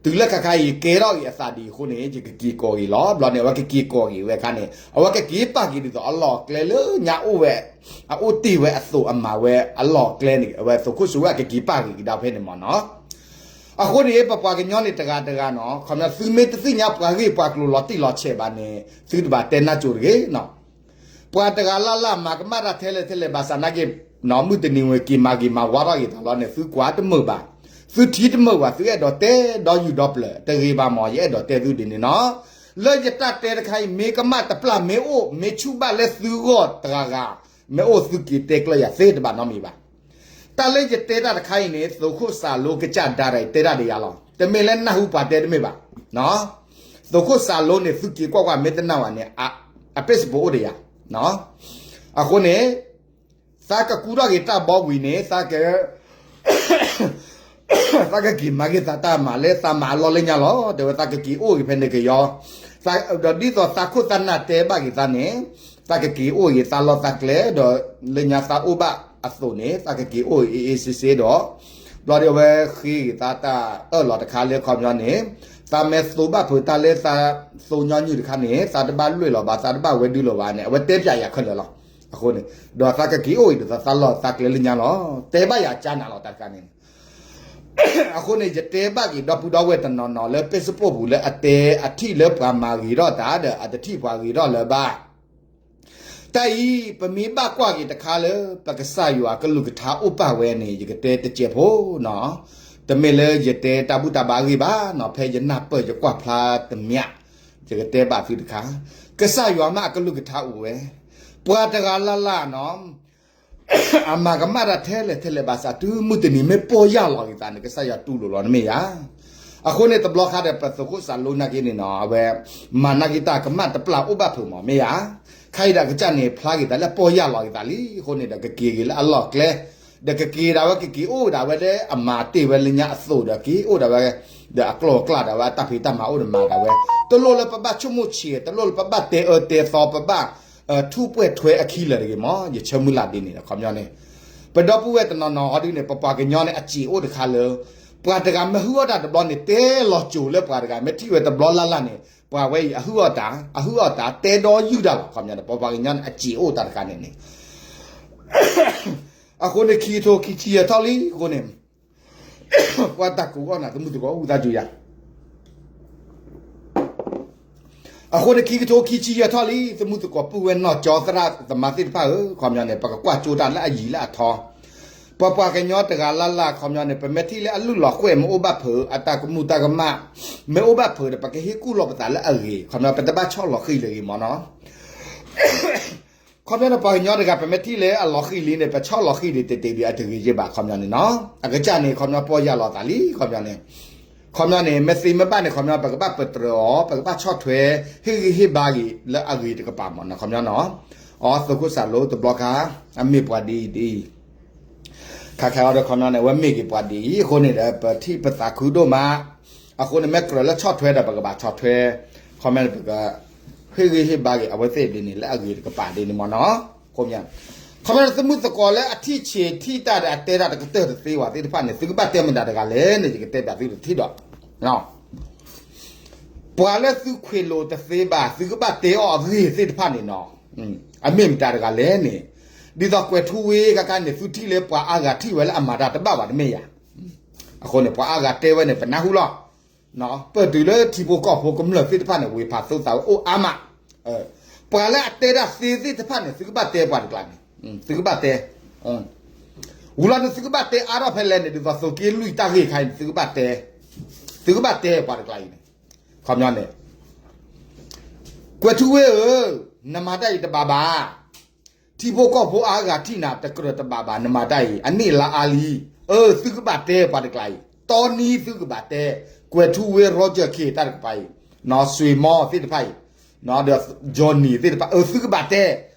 တုၤလၢခါခါအံၤကဲထီၣ်က့ၤအသးဒ်အဃိန့ၣ် ယကက့ၤကိးက့ၤလီၤ ဘျီန့ၣ် အဝဲကက့ၤကိးက့ၤဝဲအခါန့ၣ် အဝဲကက့ၤပာ်က့ၤဒ်သိးအလီၢ်အကျဲလၢညါအိၣ်ဝဲ အအိၣ်တ့ၢ်ဝဲအသိးအမၤဝဲအလီၢ်အကျဲန့ၣ် အဝဲသုးခိၣ်စွ့ၤဝၣ်ကက့ၤပာ်က့ၤကဒါဖဲန့ၣ်မ့ၢ်နီၤ အဃိန့ၣ် ပပှၤကညီန့ၣ်တဂၤတဂၤနီၤ ခီပညီသုမ့ၢ်တသ့ၣ်ညါပှၤဂ့ၢ်ပှၤကျိၤလီၤတံၢ်လီၤဆဲးဘၣ်န့ၣ် သုတဘၣ်တဲနၢ်ကၠိတဂ့ၤနီၤ ပှၤတဂၤလၢ်လၢ်မၤကမၣ်တၢ်ထဲလဲၣ်ထဲလဲၣ်ဘၣ်ဆၣ်နာ်က့ မုၢ်တနံၤဝဲက့ၤမၤဂ့ၤမၤဝါထီၣ်ဂ့ၤတၢ်လီၤန့ၣ် သုကွၢ်တမုာ်ဘၣ် သုထံတမုာ်ဘၣ် သုအဲၣ်ဒိးတဲဒီးယူၢ်ဒီးပျၢၤ တဂ့ၤဘၣ်မ့ၢ် ယအဲၣ်ဒိးတဲသုဒ်န့ၣ်နီၤ လၢယတၢ်တဲတခါအံၤ မ့ၢ်ကမၣ်တပျၢ် မ့ၢ်အိၣ် မ့ၢ်ဆူၣ်ဘၣ်လၢသုဂီၢ်တဂၤဂၤ မ့ၢ်အိၣ်သုက့ၤတဲကျၢၤယၤသ့တဘၣ်နီတမံၤဘၣ် တၢ်လၢယတဲတၢ်တခါအံၤန့ၣ် သုးခိၣ်စၢ်လိကစၢ်ဒၣ်ရၤတဲတၢ်ဒီးယၤလီၤ တမ့ၢ်လၢနၢ်ဟူပှၤတဲတမ့ၢ်ဘၣ် သုးခိၣ်စၢ်လိန့ၣ် သုက့ၤကွၢ်ကွၢ်မ့ၢ်တနာ်ဝဲန့ၣ် အ Facebook အိၣ်ဒီးယၤ အဃိန့ၣ် သးကကူထီၣ်က့ၤတၢ်ဘီဝံၤန့ၣ် သးက သးကက့ၤမၤက့ၤသးတၢ်မၤလၢသးမၤအလီၢ်လၢညါလီၤ တဲဝဲသးကက့ၤအိၣ်က့ၤဖဲန့ၣ်ကယီ ဒီးဒ်သိးသးခိၣ်သးနၢ်တဲဘၣ်က့ၤသးန့ၣ် သးကက့ၤအိၣ်က့ၤသးလီၢ်သးကျဲဒီး လၢညါသးအိၣ်ဘၣ်အသိးန့ၣ် သးကက့ၤအိၣ်က့ၤအ့ၣ်စ့စ့ဒီး ဘျီဒီးအဝဲဃ့က့ၤသးတၢ်အၢၣ်လီၤတခါလၢခီပညီန့ၣ် သးမ့ၢ်သိဘၣ်ဖုးတၢ်လၢသးသိညီနုၢ်တခါန့ၣ် သးတဘၣ်လွဲၢ်လီၤဘၣ် သးတဘၣ်ဝဲဒုလီၤဘၣ်န့ၣ် အဝဲတဲပၠးယၤခဲလၢာ်လီၤ အဃိန့ၣ် ဒီးသးကက့ၤအိၣ်က့ၤဒ်သိးသးလီၢ်သးကျဲလၢညါလီၤ တဲဘၣ်ယၤကၠါနၤလီၤတၢ်တခါန့ၣ် အဃိန့ၣ် ယတဲဘၣ်က့ၤဒီပုၢ်ဒီဝဲၢ်တနီၤနီၤလၢ Facebook ပူၤလၢအတဲအထံၣ်လၢပှၤမၤဂ့ၤထီၣ်တၢ် ဒီးအတထံၣ်ပှၤဂ့ၤထီၣ်လၢၤဘၣ် တၢ်အံၤ ပမ့ၢ်ဘၣ်ကွၢ်က့ၤတခါလၢ ပကစၢ်ယွၤကလုၢ်ကထါအိၣ်ပာ်ဝဲန့ၣ် ယကတဲတစဲးဖိနီၤ တမ့ၢ်လၢယတဲတၢ်ဘူၣ်တၢ်ဘါအဂ့ၢ်ဘၣ်နီၤ ဖဲယနၢ်ပၢၢ်ယကွၢ်ဖျါတမံၤ ယကတဲဘၣ်သုတခါ ကစၢ်ယွၤမ့ၢ်အကလုၢ်ကထါအိၣ်ဝဲ ပှၤတဂၤလၢ်လၢ်နီၤ အမၤကမၣ်တၢ်ထဲလဲၣ်ထဲလဲၣ်ဘၣ်ဆၣ် တုၤမုၢ်တနံၤမ့ၢ်ပီၢ်ယၢ်လီၤက့ၤသးန့ၣ် ကစၢ်ယွၤတူၢ်လိာ်လီၤန့ၣ်မ့ၢ်ယၤ အဃိန့ၣ် တဘျီဃီဒီး ပသုးခိၣ်စၢ်လိနာ်က့န့ၣ်နီၤ အဝဲ မၤနာ်က့တၢ်ကမၣ်တပျၢ်အိၣ်ဘၣ်ဖုးမး မ့ၢ်ယၤ ခဲအံၤဒီးကစၢ်န့ၣ် ဖျါက့ၤသးလၢပီၢ်ယၢ်လီၤက့ၤသးလံ အဃိန့ၣ်ဒီး ကက့ၤက့ၤလၢအလီၢ်ကျဲ ဒီးကက့ၤဒၣ်ဝဲ ကက့ၤအိၣ်ဒၣ်ဝဲလၢအမၤတ့ၢ်ဝဲလၢညါအသိးဒီး က့ၤအိၣ်ဒၣ်ဝဲ ဒီးအကျိၤအကျဲဒၣ်ဝဲ အတၢ်ဖံးတၢ်မၤအိၣ်ဒီးမၤဒၣ်ဝဲ တလိၣ်လၢပဘၣ်ဆိကမိၣ်ဆံး တလိၣ်လၢပဘၣ်တဲအၢတဲသီ ပဘၣ် ထူးပှဲၢ်ထွဲအခံလၢာ်တဂ့ၤမး ယဆၢမုၢ်လၢ်ဒ်န့ၣ်ဒီး ခီပညီန့ၣ် ပဒီပုၢ်ဝဲၢ်တနီၤနီၤဟီဒုန့ၣ် ပပှၤကညီန့ၣ် အစံးအိၣ်တခါလၢ ပှၤတဂၤမ့ၢ်ဟုၣ်အီၣ်တၢ်တဘျီန့ၣ် တဲလီၤစိၤလၢပှၤတဂၤ မ့ၢ်ထံၣ်ဝဲတဘျီလၢ်လၢ်န့ၣ် ပှၤဝဲအံၤအဟုၣ်အီၣ်တၢ် အဟုၣ်အီၣ်တၢ် တဲဒီးယုၢ်တၢ်လီၤ ခီပညီန့ၣ် ပပှၤကညီန့ၣ် အစံးအိၣ်တၢ်တခါန့ၣ်န့ၣ် အဃိန့ၣ် ခံကထိခံဆံယဲၢ်ထီၣ်လံ အဃိန့ၣ် ပှၤတၢ်ကိးအီၣ်နၤ သမုၢ်သကိး အူသးစူၤယၤ အဃိန့ၣ် ခံကထိခံဆံယဲၢ်ထီၣ်လံ သမုၢ်သကိးပုၢ်ဝဲၢ်နီၢ်ကၠီသရၣ်သမါသ့ၣ်တဖၣ်ဧၢ ခီပညီန့ၣ် ပကကွၢ်ကၠိတၢ်လၢအယံၤလၢအထီ ပပှၤကညီတဂၤလၢ်လၢ် ခီပညီန့ၣ် ပမ့ၢ်ထံၣ်လၢအလုၢ်လီၤကွဲၢ်မ့ၢ်အိၣ်ဘၣ်ဖုး အတၢ်ကမူၣ်တၢ်ကမၣ် မ့ၢ်အိၣ်ဘၣ်ဖုးဒီး ပကဟ့ၣ်ကူၣ်လီၤပသးလၢအဂ့ၤ ခီပညီ ပတဘၣ်ဆီၣ်လီၤဃံၤလၢၤဂ့ၤမးနီၤ ခီပညီန့ၣ် ပှၤကညီတဂၤ ပမ့ၢ်ထံၣ်လၢအလီၤဃံၤလံန့ၣ် ပဆီၣ်လီၤဃံၤဒံးတ့ၢ်တ့ၢ်ဒံးအတဂ့ၤယ့ၢ်ဘၣ် ခီပညီန့ၣ်နီၤ အကစၢ်န့ၣ် ခီပညီပီၢ်ယၢ်လီၤသးလံ ခီပညီန့ၣ် ခီပညီန့ၣ် မ့ၢ်သ့မ့ၢ်ဘၣ်န့ၣ် ခီပညီ ပကဘၣ်ပတြၢၤအီၤ ပကဘၣ်ဆီၣ်ထွဲ ဟ့ၣ်ဂံၢ်ဟ့ၣ်ဘါက့ၤလၢအဂ့ၤတကပၤမးနီၤ ခီပညီနီၤ အသုးခိၣ်စၢ်လိတဘျီခါ အမ့ၢ်ပှၤဒ်အံၤဒ်အံၤ ခါခဲအံၤဒီး ခီပညီန့ၣ် အဝဲမ့ၢ်က့ၤပှၤဒ်အံၤ အဃိန့ၣ်ဒီး ပထံၣ်ပသးခုဒိၣ်မး အဃိန့ၣ် မ့ၢ်ကြၢးလၢဆီၣ်ထွဲဒီး ပကဘၣ်ဆီၣ်ထွဲ ခီပညီန့ၣ် ပက ဟ့ၣ်ဂံၢ်ဟ့ၣ်ဘါက့ၤ အဝဲသ့ၣ်ဒ်န့ၣ် လၢအဂ့ၤတကပၤဒ်န့ၣ်မ့ၢ်နီၤ. ခီပညီ ခီပညီ သုမုၢ်သကိးလၢအထံၣ်ဆံးထံၣ်တၢ်ဒီးအတဲတၢ်တကတၢၢ်တသ့ဝဲသ့ၣ်တဖၣ်န့ၣ် သုကဘၣ်တဲမတၤတဂၤလဲၣ်န့ၣ် ယကတဲဘၣ်သုတထံၣ်ဒီး ပှၤလၢသုခွ့းလိာ်တသ့ဘၣ် သုကဘၣ်တဲအီၤအဂ့ၢ်သ့ၣ်တဖၣ်န့ၣ်နီၤ, အမ့ၢ်မတၤတဂၤလဲၣ်န့ၣ်, ဒ်သိးကွဲၤထူဝ့ကကါန့ၣ် သုထံၣ်လၢပှၤအါဂၤထံၣ်ဝဲလၢအမၤတၢ်တဘၣ်ဘၣ်တမ့ၢ်ယၤ, အဃိန့ၣ် ပှၤအါဂၤတဲဝဲန့ၣ် ပနၢ်ဟူလီၤ. ပတုၤလၢထံဖိကီၢ်ဖိကမျၢၢ်သ့ၣ်တဖၣ်န့ၣ် ဝ့ၤဖးသိသးဝဲအိၣ်အါမး, ပှၤလၢအတဲတၢ်သ့သ့ၣ်တဖၣ်န့ၣ် သုကဘၣ်တဲပှၤတကျါန့ၣ်, သုကဘၣ်တဲ ဝံၤလီၤန့ၣ် သုကဘၣ်တဲအါထီၣ်ဖဲလဲၣ်န့ၣ် ဒ်သိးသိးက့လွံၢ်တၢ်ဂ့ၢ်ခါအံၤန့ၣ် သုကဘၣ်တဲ, သုကဘၣ်တဲပှၤတကျါအံၤန့ၣ်, ခီပညီန့ၣ်, ကွဲၤထူဝ့ဧၢ, နမၤတၢ်အံၤတဘၣ်ဘၣ်, ထံဖိကီၢ်ဖိအါဂၤထံၣ်နၤတကြၢးတဘၣ်ဘၣ် နမၤတၢ်အံၤ အနံၣ်လါအါလံ, အၢ သုကဘၣ်တဲပှၤတကျါအံၤ, တီနံသုကဘၣ်တဲ, ကွဲၤထူဝ့ Roger K တၢ်တကပၤအံၤ, နီၢ်စွ့မီသ့ၣ်တဖၣ်အံၤ, ဒီး Johnny သ့ၣ်တဖၣ် အၢ သုကဘၣ်တဲ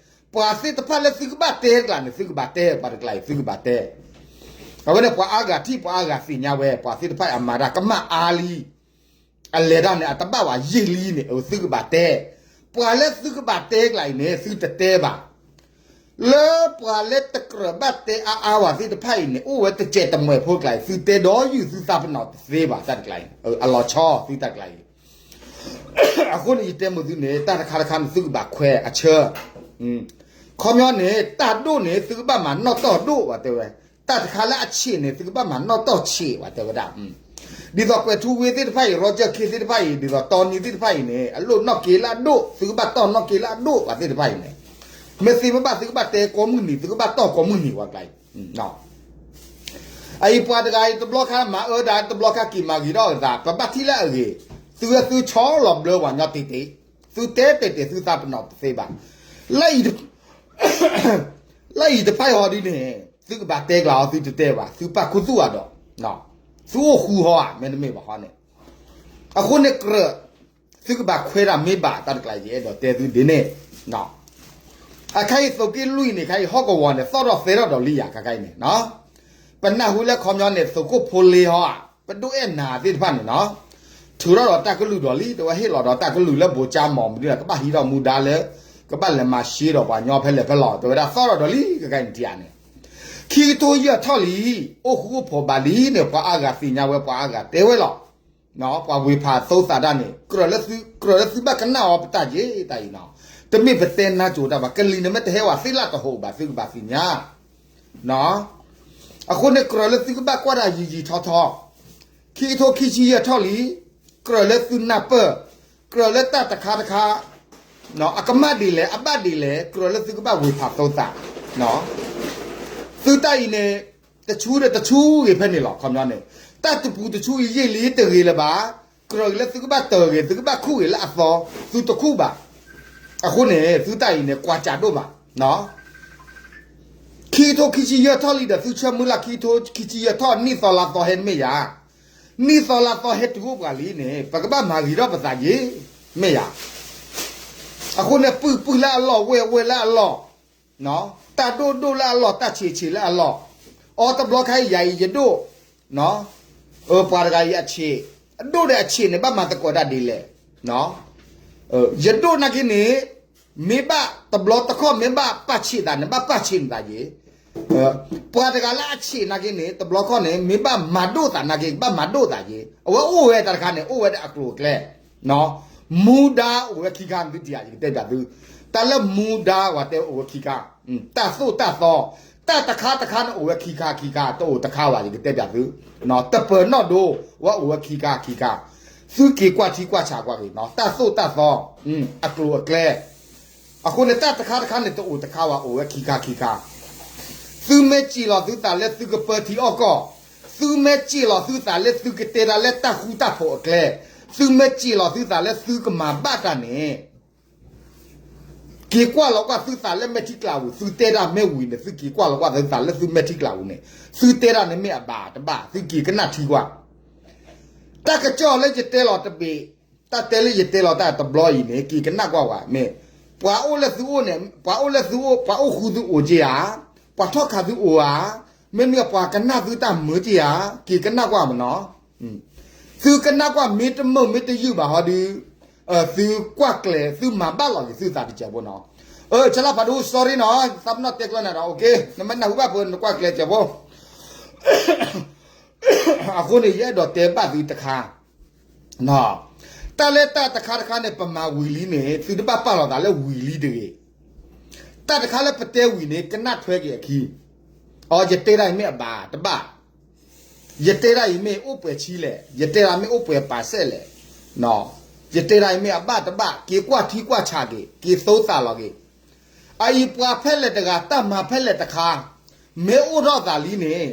ပှၤသ့ၣ်တဖၣ်လၢသုကဘၣ်တဲတကျါန့ၣ် သုကဘၣ်တဲပှၤတကျါအံၤ သုကဘၣ်တဲ, အဝဲန့ၣ်ပှၤအါဂၤထံၣ်ပှၤအါဂၤသ့ၣ်ညါဝဲ ပှၤသ့ၣ်တဖၣ်အံၤအမၤတၢ်ကမၣ်အါလံ, အလဲၤတၢ်န့ၣ် အတဘၣ်ဝဲယံာ်လံန့ၣ် အၢ သုကဘၣ်တဲ, ပှၤလၢသုကဘၣ်တဲကျါအံၤန့ၣ် သုတတဲဘၣ် လၢပှၤလၢတကြၢးဘၣ်တဲအါအါဝဲသ့ၣ်တဖၣ်အံၤန့ၣ် အိၣ်ဝဲတစဲးတမှဲးဖိကျါအံၤ သုတဲဒီးယုၢ်သုသးပနီၣ်တသ့ဘၣ်တၢ်တကျါအံၤ, အလီၤဆီသုတၢ်တကျါအံၤ, အဃိန့ၣ် ယတဲမိၢ်သုန့ၣ် တၢ်တခါတခါန့ၣ် သုကဘၣ်ခွဲးအဆၢ, ခီပညီန့ၣ် တၢ်ဒိၣ်န့ၣ် သုကဘၣ်မၤနီၣ်တီၢ်ဒိၣ်ဝဲတဲဝဲ, တၢ်တခါလၢအဆံးန့ၣ် သုကဘၣ်မၤနီၣ်တီၢ်ဆံးဝဲတဲဝဲဒၣ် ဒ်သိးကွဲၤထူဝ့သ့ၣ်တဖၣ်အံၤ Roger K သ့ၣ်တဖၣ်အံၤ ဒ်သိးတီနံသ့ၣ်တဖၣ်အံၤန့ၣ် အလိၣ်နီၣ်က့ၤလၢအဒိၣ် သုကဘၣ်တီၢ်နီၣ်က့ၤလၢအဒိၣ်ဝဲသ့ၣ်တဖၣ်အံၤန့ၣ်, မ့ၢ်သ့မ့ၢ်ဘၣ် သုကဘၣ်တဲကိးမုၢ်နံၤ သုကဘၣ်တီၢ်ကိးမုၢ်နံၤဝဲကျါအံၤ, အအံၤပှၤတဂၤအံၤတဘျီခါမၤအၢဒၣ် တဘျီခါက့ၤမၤဂ့ၤထီၣ်အသး ပဘၣ်ထံၣ်လၢအဂ့ၤ, သုဝဲသုဆီလီၤဘျၢပှၤညီတ့ၢ်တ့ၢ်, သုတဲတ့ၢ်တ့ၢ် သုသးပနီၣ်တသ့ဘၣ်, လၢအံၤ လၢအံၤတဖၣ်အံၤဟီဒ်န့ၣ် သုကဘၣ်တဲကျါအီၤ သုတတဲဘၣ် သုပာ်ခူသူၣ်အဒီး, သုအိၣ်ဃူဟီဧါ မ့တမ့ၢ်ဘၣ်ဟီန့ၣ်, အဃိန့ၣ်ကြၢး, သုကဘၣ်ခွဲးတၢ်မ့ၢ်ဘၣ်တၢ်တကျါအံၤ ယအဲၣ်ဒိးတဲသုဒ်န့ၣ်, အခါအံၤသိးက့လွံၢ်န့ၣ် ခါအံၤဟီၣ်ကဝီၤန့ၣ် သီၣ်ထီၣ်သဲထီၣ်ဒီးလံယၤခါခါအံၤန့ၣ်, ပနၢ်ဟူလၢခီပညီန့ၣ် သုးခိၣ်ဖိလ့ဟီဧါ ပဒိၣ်အဲၣ်နၤသ့ၣ်တဖၣ်န့ၣ်နီၤ, ထုးထီၣ်ဒီးတၢ်ကလုၢ်ဒီးလံ တဝဲဟ့ၣ်လီၤဒီးတၢ်ကလုၢ်လၢဘိးကၠါမီၤမနုၤ ကဘၣ်ဟံးထီၣ်မူဒါလၢ ကဘၣ်လဲၤမၤရှဲဒီးပှၤညီဖဲလဲၣ်ဖဲလဲၣ် တဝဲဒၣ်သီၣ်ထီၣ်ဒီးလံ ကကဲနံၤထံဧါန့ၣ်, ခံကထိယဲၢ်ထီၣ်လံ, အိၣ်ဃူအိၣ်ဖိးဘၣ်လံန့ၣ် ပှၤအါဂၤသ့ၣ်ညါဝဲ ပှၤအါဂၤတဲဝဲလီၤ, ပှၤဝ့ၤဖးသိသးတၢ်န့ၣ် ကြၢးလၢသု ကြၢးလၢသုဘၣ်ကနၣ်အီၤပတၢ်ယ့တၢ်အံၤနီၤ, တမ့ၢ်ပတဲနါစိၤတၢ်ဘၣ် ကလံၤန့ၣ်မ့ၢ်တဟဲဝဲသ့ၣ်လၢတဟိးဘၣ် သုကဘၣ်သ့ၣ်ညါ အဃိန့ၣ် ကြၢးလၢသုကဘၣ်ကွၢ်တၢ်ယံာ်ယံာ်ထီထီ, ခံကထိခံဆံယဲၢ်ထီၣ်လံ, ကြၢးလၢသုနၢ်ပၢၢ်, ကြၢးလၢတၢ်တခါတခါ, အကမၣ်ဒ်လဲၣ် အဘၣ်ဒ်လဲၣ် ကြၢးလၢသုကဘၣ်ဝ့ၤဖးသိသး, သုတၢ်အံၤန့ၣ်, တဆူဒီးတဆူဂ့ၤဖဲန့ၣ်လီၤ ခီပညီန့ၣ်, တၢ်တပူၤတဆူအံၤယံာ်လံတဂ့ၤလၢၤဘၣ်, ကြၢးလၢသုကဘၣ်တၢၢ်ဂ့ၤ သုကဘၣ်ခူၣ်ဂ့ၤလၢအသီ, သုတခူၣ်ဘၣ်, အဃိန့ၣ် သုတၢ်အံၤန့ၣ် ကွၢ်စးဒိၣ်မး ခံကထိခံဆံယဲၢ်ထီၣ်လံဒီး သုဆၢမုၢ်လၢ်ခံကထိခံဆံယဲၢ်ထီၣ် နံၣ်သီလါသီဟဲတမ့ၢ်ယၤ, နံၣ်သီလါသီဟဲတုၤအိၣ်ပှၤလံန့ၣ် ပကဘၣ်မၤဂ့ၤထီၣ်ပသးယ့ၤ, မ့ၢ်ယၤ, အဃိန့ၣ် ပုၢ်ပုၢ်လၢအလီၢ် ဝဲၢ်ဝဲၢ်လၢအလီၢ်, တၢ်ဒိၣ်ဒိၣ်လၢအလီၢ် တၢ်ဆံးဆံးလၢအလီၢ်, အီတဘျီခါအံၤယၤအံၤယဒိၣ်, ပှၤတဂၤအံၤအဆံး, အဒိၣ်ဒီးအဆံးန့ၣ် ဘၣ်မၤသကိးတၢ်ဒ်လဲၣ်, ယဒိၣ်နာ်က့န့ၣ်, မ့ၢ်ဘၣ်တဘျီတခီၣ်မ့ၢ်ဘၣ်ပာ်ဆံးသးန့ၣ် ဘၣ်ပာ်ဆံးနသးယ့ၤ, ပှၤတဂၤလၢအဆံးနာ်က့န့ၣ် တဘျီခီၣ်န့ၣ် မ့ၢ်ဘၣ်မၤဒိၣ်သးနာ်က့ ဘၣ်မၤဒိၣ်သးယ့ၤ, အဝဲအိၣ်ဝဲတၢ်တခါန့ၣ် အိၣ်ဝဲဒၣ်အကျိၤအကျဲ မူဒါအိၣ်ဝဲခံခါ သုတံၢ်ဧါ ယကတဲပျးသု, တၢ်လၢမူဒါဝဲတဲအိၣ်ဝဲခံခါ, တၢ်သိၣ်တၢ်သီ, တၢ်တခါတခါန့ၣ်အိၣ်ဝဲခံခါခံခါ တအိၣ်တခါဘၣ် ယကတဲပျးသု, တပၢၤနီၣ်ဒိ ဝဲအိၣ်ဝဲခံခါခံခါ, သုက့ၤကွၢ်ထံကွၢ်ဆးကွၢ်က့ၤ တၢ်သိၣ်တၢ်သီ, အကျိၤအကျဲ အဃိန့ၣ် တၢ်တခါတခါန့ၣ် တအိၣ်တခါဘၣ် အိၣ်ဝဲခံခါခံခါ, သုမ့ၢ်စံးလီၤသုသးလၢသုကပၢထံအီၣ်ကီၢ်, သုမ့ၢ်စံးလီၤသုသးလၢသုကတဲတၢ်လၢတၢ်ဃူတၢ်ဖိးအကျဲ, သုမ့ၢ်စံးလီၤသုသးလၢသုကမၤဘၣ်တၢ်န့ၣ်, က့ၤကွၢ်လီၤကွၢ်သုသးလၢမဲာ်ထံကျးပူၤ သုတဲတၢ်မ့ၢ်ဝံၤန့ၣ် သုက့ၤကွၢ်လီၤကွၢ်သုသးလၢသုမဲာ်ထံကျးပူၤန့ၣ် သုတဲတၢ်န့ၣ်မ့ၢ်အဘၣ်တဘၣ် သုက့ၤကနၣ်ထံကွၢ်, တၢ်ကစီၣ်လၢယတဲလီၤတဘ့ၣ်, တၢ်တဲလၢယတဲလီၤတၢ်တဘျီအံၤန့ၣ် က့ၤကနၣ်ကွၢ်ဝဲ မ့ၢ် ပှၤအိၣ်လၢသုအိၣ်န့ၣ် ပှၤအိၣ်လၢသုအိၣ် ပှၤအိၣ်ဃူသုအိၣ်က့ဧါ, ပှၤထီၣ်ခးသုအိၣ်ဧါ, မ့မ့ၢ်ပှၤကနၣ်သုတၢ်မုာ်က့ဧါ, က့ၤကနၣ်ကွၢ်မနီၤ, သုကနၣ်ကွၢ် မ့ၢ်တမုာ်မ့ၢ်တယုၢ်ဘၣ်ဟီဒုး သုကွၢ်ကျဲၤ သုမၤဘၣ်လီၤက့ၤသုသးတစဲးဖိနီၤ. အၢ ဆလၢဖးဒိၣ် sorry နီၤ, သးပနီၣ်တဲကျၢၤနၤဒီး okay နမ့ၢ်နၢ်ဟူဘၣ်ဖိနကွၢ်ကျဲၤစဲးဖိ အဃိန့ၣ် ယအဲၣ်ဒိးတဲဘၣ်သုတခါ, တၢ်လၢတၢ်တခါတခါန့ၣ် ပမၤဝံၤလံန့ၣ် သုတဘၣ်ပာ်လီၤသးလၢဝံၤလံတဂ့ၤ. တၢ်တခါလၢပတဲဝံၤန့ၣ် ကနၣ်ထွဲက့ၤအခံ, အိ ယတဲဒၣ်အံၤမ့ၢ်အဘၣ်တဘၣ်, ယတဲဒၣ်အံၤမ့ၢ်အိၣ်ပှဲၤဆံလဲၣ်, ယတဲဒၣ်မ့ၢ်အိၣ်ပှဲၤပာ်စဲၣ်လဲၣ်, ယတဲဒၣ်အံၤမ့ၢ်အဘၣ်တဘၣ် က့ၤကွၢ်ထံကွၢ်ဆးက့ၤ က့ၤသိသးလီၤက့ၤ. အအံၤပှၤဖဲလဲၣ်တဂၤ တၢ်မၤဖဲလဲၣ်တခါ မ့ၢ်အိၣ်ထီၣ်သးလံန့ၣ်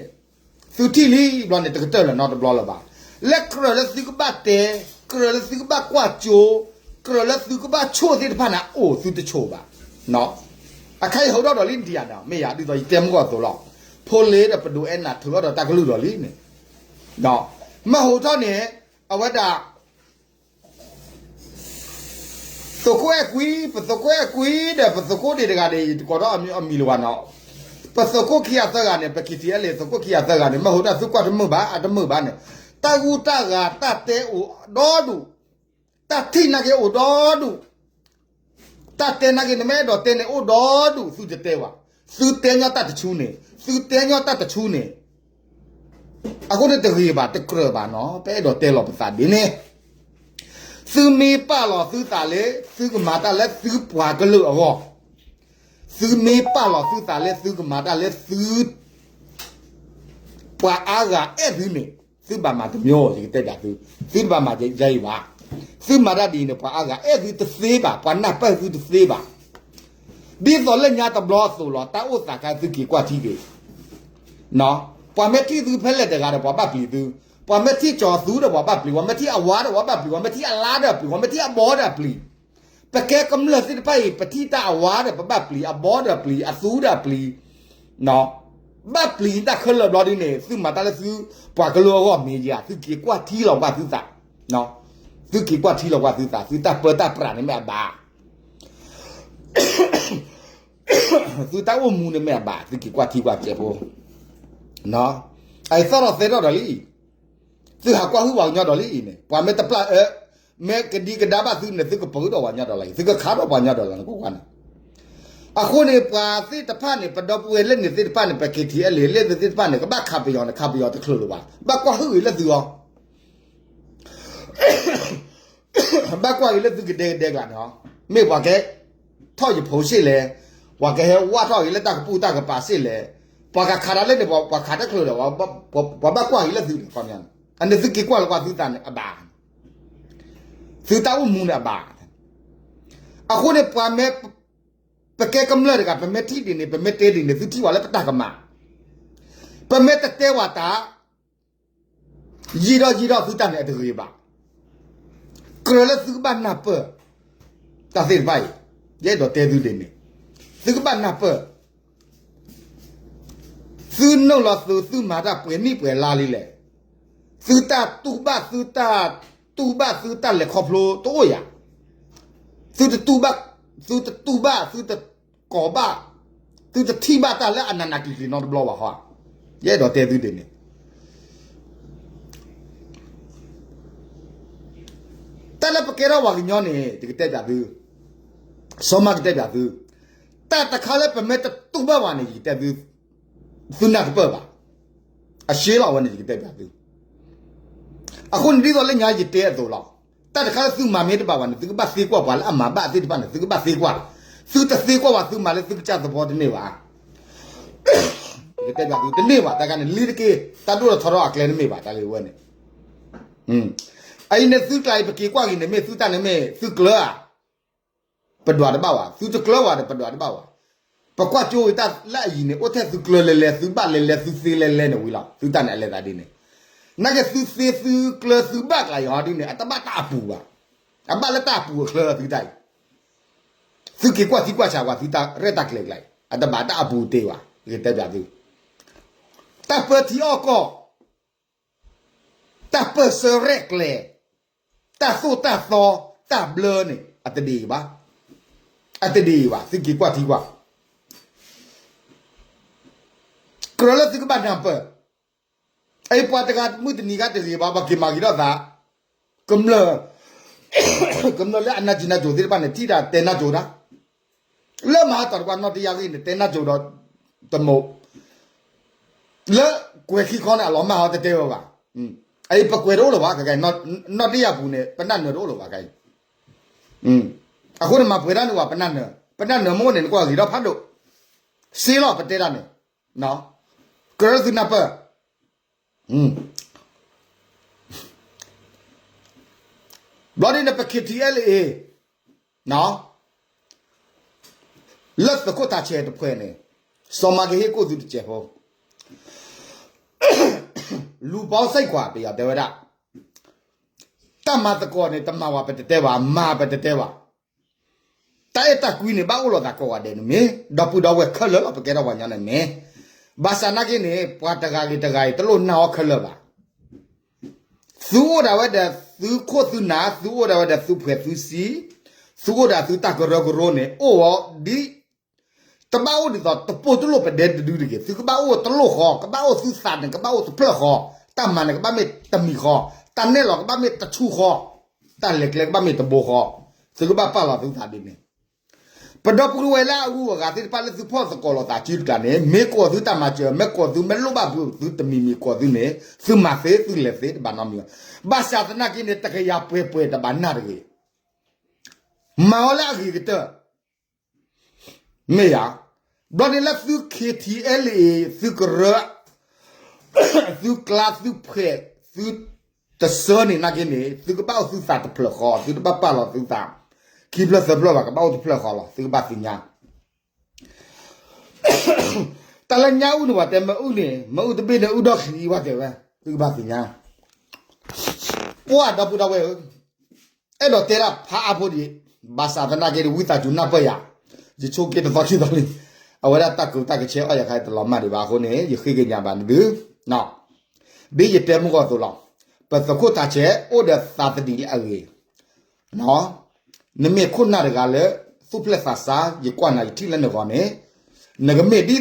သုထံၣ်လံဘျီန့ၣ် တကတၢၢ်လၢၤနီတဘျီလၢၤဘၣ်. လၢကြၢးလၢသုကဘၣ်တဲ, ကြၢးလၢသုကဘၣ်ကွၢ်ကၠိ, ကြၢးလၢသုကဘၣ်ဆိၣ်သ့ၣ်တဖၣ်န့ၣ် အိၣ်သုတဆိၣ်ဘၣ်. အခါယဟိထီၣ်ဒီးလံဒံးယၤန့ၣ် မ့ၢ်ယၤဒ်သိးယတဲမုၢ်ကီၢ်သိးလီၤ. ဖိလ့ဒီးပဒိးအဲၣ်နၤထုးထီၣ်ဒီးတၢ်ကလုၢ်ဒီးလံန့ၣ်, မ့ၢ်ဟိထီၣ်န့ၣ် အဝဲဒၣ် သုးခိၣ်အဲၣ်ကွံ, ပသုးခိၣ်အဲၣ်ကွံဒီး ပသုးခိၣ်ဒံးတဂၤန့ၣ် ယတကိးထီၣ်အမံၤလၢၤဘၣ်နီၤ. ပသုးခိၣ်ခံဂၤသၢဂၤန့ၣ် ပ ခံထံၣ်အဲၣ်လံ သုးခိၣ်ခံဂၤသၢဂၤန့ၣ် မ့ၢ်ဟိတၢ်သုကွၢ်တမုာ်ဘၣ် အတမုာ်ဘၣ်န့ၣ်, တၢ်ဂူၢ်တၢ်ဂၤ တၢ်တဲအိၣ်ဒီဒူၣ်, တၢ်ထံၣ်နာ်က့အိၣ်ဒီဒူၣ်, တၢ်တဲနာ်က့ နမ့ၢ်အဲၣ်ဒိးတဲန့ၣ်အိၣ်ဒီဒူၣ် သုတတဲဘၣ်. သုတဲညီတၢ်တဆူန့ၣ် သုတဲညီတၢ်တဆူန့ၣ် အဃိန့ၣ်တဂ့ၤဘၣ် တကြၢးဘၣ်နီၤ ပအဲၣ်ဒိးတဲလီၤပသးဒ်န့ၣ်, သုမ့ၢ်ပာ်လီၤသုသးလၢ သုကမၤတၢ်လၢသုပှၤကလုာ်အဂီၢ်, သုမ့ၢ်ပာ်လီၤသုသးလၢသုကမၤတၢ်လၢသု ပှၤအါဂၤအဲၣ်သုန့ၣ် သုဘၣ်မၤတမံၤ ယကတဲဘၣ်သု, သုတဘၣ်မၤယဲအံၤဘၣ်. သုမၤတၢ်ဒ်အံၤန့ၣ် ပှၤအါဂၤအဲၣ်သုတသ့ဘၣ်, ပှၤနၢ်ပၢၢ်သုတသ့ဘၣ်. ဒ်သိးလၢညါတဘျီအသိးလီၤ တၢ်အိၣ်သးခါသုက့ၤကွၢ်ထံက့ၤ ပှၤမ့ၢ်ထံၣ်သုဖဲလဲၣ်တဂၤဒီး ပှၤဘၣ်ပျံၤသု, ပှၤမ့ၢ်ထံၣ်ကၠီၤသူဒီး ပှၤဘၣ်ပျံၤ, ပှၤမ့ၢ်ထံၣ်အဝါဒီး ပှၤဘၣ်ပျံၤ, ပှၤမ့ၢ်ထံၣ်အလါဒီးပျံၤ, ပှၤမ့ၢ်ထံၣ်အဘီဒီးပျံၤ, ပကဲကမျၢၢ်သ့ၣ်တဖၣ်အံၤ ပထံၣ်တၢ်အဝါဒီး ပဘၣ်ပျံၤ, အဘီဒီးပျံၤ, အသူဒီးပျံၤ, ဘၣ်ပျံၤတၢ်ခဲလၢာ်ဘျီဒ်န့ၣ် သုမၤတၢ်လၢသုပှၤကလုာ်အဂီၢ်မ့ၢ်ယၤ သုက့ၤကွၢ်ထံလီၤကွၢ်သုသး, သုက့ၤကွၢ်ထံလီၤကွၢ်သုသး, သုတၢ်ပၢတၢ်ပြးန့ၣ်မ့ၢ်အဘၣ် သုတၢ်အိၣ်မူန့ၣ်မ့ၢ်အဘၣ် သုက့ၤကွၢ်ထံကွၢ်ကဲးဖိ, အအံၤသီၣ်ထီၣ်သဲထီၣ်ဒီးလံ, သုဟးကွၢ်ဟုၣ်ပှၤကညီဒီးလံအံၤန့ၣ် ပှၤမ့ၢ်တပျၢ်အၢ, မ့ၢ်ကဒံကဒါဘၣ်သုန့ၣ် သုကပၢဒီးပှၤကညီဒီးလီၤ, သုကခးဒီးပှၤကညီဒီးလီၤ နကွၢ်ကွၢ်န့ၣ်. အဃိန့ၣ် ပှၤသ့ၣ်တဖၣ်န့ၣ် ပဒီပုၢ်ဝဲၢ်လၢန့ၣ်သ့ၣ်တဖၣ်န့ၣ် ပ KTLA လၢန့ၣ်သ့ၣ်တဖၣ်န့ၣ် ကဘၣ်ခးပယီၤန့ၣ် ခးပယီၤတချုးလၢၤဘၣ်, ဘၣ်ကွၢ်ဟုၣ်ဂ့ၤလၢသုအီၤ ဘၣ်ကွၢ်က့ၤလၢသုကဒဲကဒဲကျါန့ၣ်လီၤ. မ့ၢ်ပှၤကဲထီၣ်ယဖိစ့ၣ်လဲၣ်, ပှၤကဟဲဝၢ်ထီၣ်က့ၤလၢတၢ်ကပူၤတၢ်ကပၤစ့ၣ်လဲၣ်, ပှၤကခးတၢ်လၢန့ၣ် ပှၤခးတချုးဒီး ပှၤဘၣ်ကွၢ်က့ၤလၢသုန့ၣ် ခီပညီန့ၣ် အန့ၣ်သုက့ၤကွၢ်လီၤကွၢ်သုသးန့ၣ်အဘၣ်, သုတၢ်အိၣ်မူန့ၣ်အဘၣ်. အဃိန့ၣ် ပှၤမ့ၢ် ပကဲကမျၢၢ်တဂၤ ပမ့ၢ်ထံၣ်ဒ်န့ၣ် ပမ့ၢ်တဲဒ်န့ၣ် သုထံၣ်ဝဲလၢပတၢ်ကမၣ်, ပမ့ၢ်တတဲဝဲတၢ် ယံာ်ဒီးယံာ်ဒီးသုတၢ်န့ၣ်အတဂ့ၤဘၣ်. ကြၢးလၢသုကဘၣ်နၢ်ပၢၢ် တၢ်သ့ၣ်တဖၣ်အံၤ, ယအဲၣ်ဒိးတဲသုဒ်န့ၣ်, သုကဘၣ်နၢ်ပၢၢ်, သုနုာ်လီၤသုသုမၤတၢ်ပှဲၤနံၣ်ပှဲၤလါလံလဲၣ်, သုတၢ်တူၢ်ဘၣ်သုတၢ်, တူၢ်ဘၣ်သုတၢ်လဲၤခီဖျိတအိၣ်ယၤ, သုတတူၢ်ဘၣ်, သုတတူၢ်ဘၣ်, သုတကိးဘၣ်, သုတထံၣ်ဘၣ်တၢ်လၢအနးနးကျံၤကျံၤနီတဘျီဘၣ်ဟီ, ယအဲၣ်ဒိးတဲသုဒ်န့ၣ် တၢ်လၢပကဲထီၣ်ပှၤကညီန့ၣ် ယကတဲဘၣ်သု, စီၤမါကတဲဘၣ်သု, တၢ်တခါလၢပမ့ၢ်တတူၢ်ဘၣ်ဘၣ်န့ၣ် ယကတဲသု, သုနၢ်တပၢၢ်ဘၣ်, အရှဲလီၤဝဲန့ၣ် ယကတဲဘၣ်သု, အဃိန့ၣ်ဒ်သိးလၢညါယတဲအသိးလီၤ, တၢ်တခါလၢသုမၤမ့ၢ်တဘၣ်ဘၣ်န့ၣ် သုကဘၣ်သ့ကွၢ်ပှၤလၢအမၤဘၣ်သ့ၣ်တဖၣ်န့ၣ် သုကဘၣ်သ့ကွၢ်, သုတသ့ကွၢ်ဘၣ်သုမၤလၢသုကစၢ်သဘီတန့ၢ်ဘၣ် ယကတဲဘၣ်သု တန့ၢ်ဘၣ် တၢ်ခါန့ၣ် လံတက့ၢ် တၢ်ဒိၣ်ထီၣ်ထီထီၣ်အကျဲတမ့ၢ်ဘၣ် တၢ်ဂ့ၢ်ဝဲန့ၣ်, အအံၤန့ၣ်သုကျါအံၤ ပက့ၤကွၢ်က့ၤန့ၣ် မ့ၢ်သုတၢ်န့ၣ်မ့ၢ်သုကျၢၤဧါ, ပဒွးတဘၣ်ဝဲ သုတကျၢၤဝဲဒီး ပဒွးတဘၣ်ဝဲ, ပကွၢ်ကၠိတၢ်လၢအယံၤန့ၣ် အိၣ်ထဲသုကျၢၤလဲၤလဲၤ သုဘၣ်လဲၤလဲၤ သုသ့လဲၤလဲၤန့ၣ်ဝံၤလီၤ သုတၢ်န့ၣ်အလဲၤသးဒ်န့ၣ်, နာ်က့သုသ့သုကျၢၤသုဘၣ်ကျါအံၤဟီဒ်န့ၣ် အတဘၣ်တၢ်အပူၤဘၣ်, အဘၣ်လၢတၢ်အပူၤအချၢသုတၢ်အံၤ သုက့ၤကွၢ်ထံကွၢ်ဆးကွၢ် သုတၢ်ရဲၣ်တၢ်ကျဲၤကျါအံၤ အတဘၣ်တၢ်အပူၤတ့ၢ်ဘၣ် ယကတဲဘၣ်သု, တၢ်ပၢထံအီၣ်ကီၢ်, တၢ်ပၢၢ်ဆၢရဲၣ်ကျဲၤ, တၢ်သိၣ်တၢ်သီ, တၢ်ဘျၢန့ၣ် အတဒ်အံၤဘၣ်, အတဒ်အံၤဘၣ် သုက့ၤကွၢ်ထံကွၢ်, ကြၢးလၢသုကဘၣ်နၢ်ပၢၢ်, အအံၤပှၤတဂၤမုၢ်တနံၤခါတဂ့ၤဘၣ် ပှၤက့ၤမၤဂ့ၤထီၣ်သး, ကမျၢၢ် ကမျၢၢ်လၢအနၢ်စံၣ်နၢ်စိၤသ့ၣ်တဖၣ်န့ၣ် ထံၣ်တၢ်တဲနၢ်စိၤတၢ်, လၢမၤဟးတီၤတကွၢ်နီၣ်တယၢ်ဂ့ၢ်န့ၣ် တဲနၢ်စိၤဒီးတမိး, လၢကွဲၤခံခီန့ၣ် အလီၤမၢ်အီၤတတဲဝဲဘၣ်. အအံၤပကွဲးတအိၣ်လၢၤဘၣ်, နီၣ်တယၢ်ပူၤန့ၣ် ပနၢ်နၢၤတအိၣ်လၢၤဘၣ်ခဲအံၤ. အဃိန့ၣ်မၤပှဲၤဒၣ်န့ၣ်ဝဲ ပနၢ်နၢၤ, ပနၢ်နၢၤမ့ၢ်အိၣ်န့ၣ် နကွၢ်ဂ့ၤထီၣ်ဖးဒိၣ်, စ့လီၤပတဲတၢ်န့ၣ်, ကြၢးသုနၢ်ပၢၢ် ဘျီဒ်န့ၣ် ပ K T L A လၢသုးခိၣ်ထးဆဲးတဖှဲးန့ၣ် စီၤမၤကဟ့ၣ်ကိၣ်သုတစဲးဖိ, လူပေါင်းစိတ်ခွါ ပယီၤတဲဝဲဒၣ်, တၢ်မၤသကိးန့ၣ် တမၤဝဲပတတဲဘၣ်, မၤပတတဲဘၣ်. တၢ်အဲၣ်တၢ်ကွံန့ၣ် ဘၣ်အိၣ်လိာ်သးကိးဂၤဒဲးန့ၣ်မ့ၢ်, ဒီပုၢ်ဒီဝဲၢ်ခဲလၢာ်လီၤ ပကဲထီၣ်ပှၤကညီန့ၣ်မ့ၢ်. ဘၣ်ဆၣ်နာ်က့န့ၣ် ပှၤတဂၤဂ့ၤတဂၤအံၤ တလိၣ်နာ်အီၤခဲလၢာ်ဘၣ်. သုအိၣ်ဒၣ်ဝဲဒီးသုခိၣ်သုနၢ်, သုအိၣ်ဒၣ်ဝဲဒီးသုဖှဲးသုဆံ, သုအိၣ်ဒၣ်သုတၢ်ကရၢကရိန့ၣ် အိၣ်ဝဲဒ် တဘၣ်အိၣ်ဒ်သိးတပိၢ်တလိၣ်ပဒဲတဒုတဂ့ၤ, သုကဘၣ်အိၣ်တလိၣ်ဃီ, ကဘၣ်အိၣ်သုသးန့ၣ် ကဘၣ်အိၣ်တဖျၢၣ်ဃီ, တၢ်မၤန့ၣ်ကဘၣ်မ့ၢ်တမံၤဃီ, တၢ်နဲၣ်လီၤကဘၣ်မ့ၢ်တဆူဃီ, တၢ်လဲၤကျဲကဘၣ်မ့ၢ်တဘိဃီ, သုကဘၣ်ပာ်လီၤသုသးဒ်န့ၣ်. ပဒီပုၢ်ဝဲၢ်လၢအဂုၤအဂၤသ့ၣ်တဖၣ်လၢသုဖီၣ်သကိးလိာ်သးစုတကျါန့ၣ် မ့ၢ်ကိးသုတၢ်မၤစၢၤ, မ့ၢ်ကိးသုမ့ၢ်လိၣ်ဘၣ်ဖုးသုတမံၤမံၤကိးသုန့ၣ် သုမၤသ့သုလဲၤသ့တဘၣ်နီတမံၤဘၣ်. ဘၣ်ဆၣ်သနာ်က့န့ၣ် တကယၤပှဲၤပှဲၤတဘၣ်နၢ်တဂ့ၤ မၤအီၤလၢအဂ့ၤကတၢၢ် မ့ၢ်ယၤ, ဘျီန့ၣ်လၢသု K T L A သုကရၢ, သုကျါသုဖှဲး, သုတဆၢန့ၣ်နာ်က့န့ၣ် သုကဘၣ်အိၣ်သုသးတဖျၢၣ်ဃီ, သုတဘၣ်ပာ်လီၤသုသး ခံဖျၢၣ်သၢဖျၢၣ်ဘၣ်, ကဘၣ်အိၣ်တဖျၢၣ်ဃီလီၤ, သုကဘၣ်သ့ၣ်ညါ တၢ်လၢညါအုၣ်န့ၣ် ပှၤတဲမ့ၣ်အုၣ်န့ၣ်, မ့ၣ်အုၣ်တဘ့ၣ်န့ၣ် အုၣ်ဒီၣ်ချံ ပှၤတဲဝဲ, သုကဘၣ်သ့ၣ်ညါ, ပှၤဒီပုၢ်ဒီဝဲၢ်ဧၢ, အဲၣ်ဒိးတဲဒၣ်ဖးအါဖိဒံး, ဘၣ်ဆၣ်သနာ်က့ဒီး ဝံသးစူၤနၢ်ပၢၢ်ယၤ, ယဆိက့တသီခံသီလံ, အဝဲဒၣ်တၢ်ကတိၤတၢ်ကဆဲအီၣ်ယၤခါအံၤတလီၤမၢ်ဒံးဘၣ်အဃိန့ၣ် ယဃ့ကညးဘၣ်နသု, ဒ်ယတဲမုၢ်ဂီၢ်အသိးလီၤ, ပသုးခိၣ်ထးဆဲးအိၣ်ဒီးသးသဒံးလၢအဂ့ၤ နမ့ၢ်ခိၣ်နၢ်တဂၤလၢ သူၣ်ဖျဲၣ်သးစၢ် ယကွၢ်နၤယထံၣ်လၢနဂီၢ်န့ၣ်, နကမ့ၢ်ဒ်သိး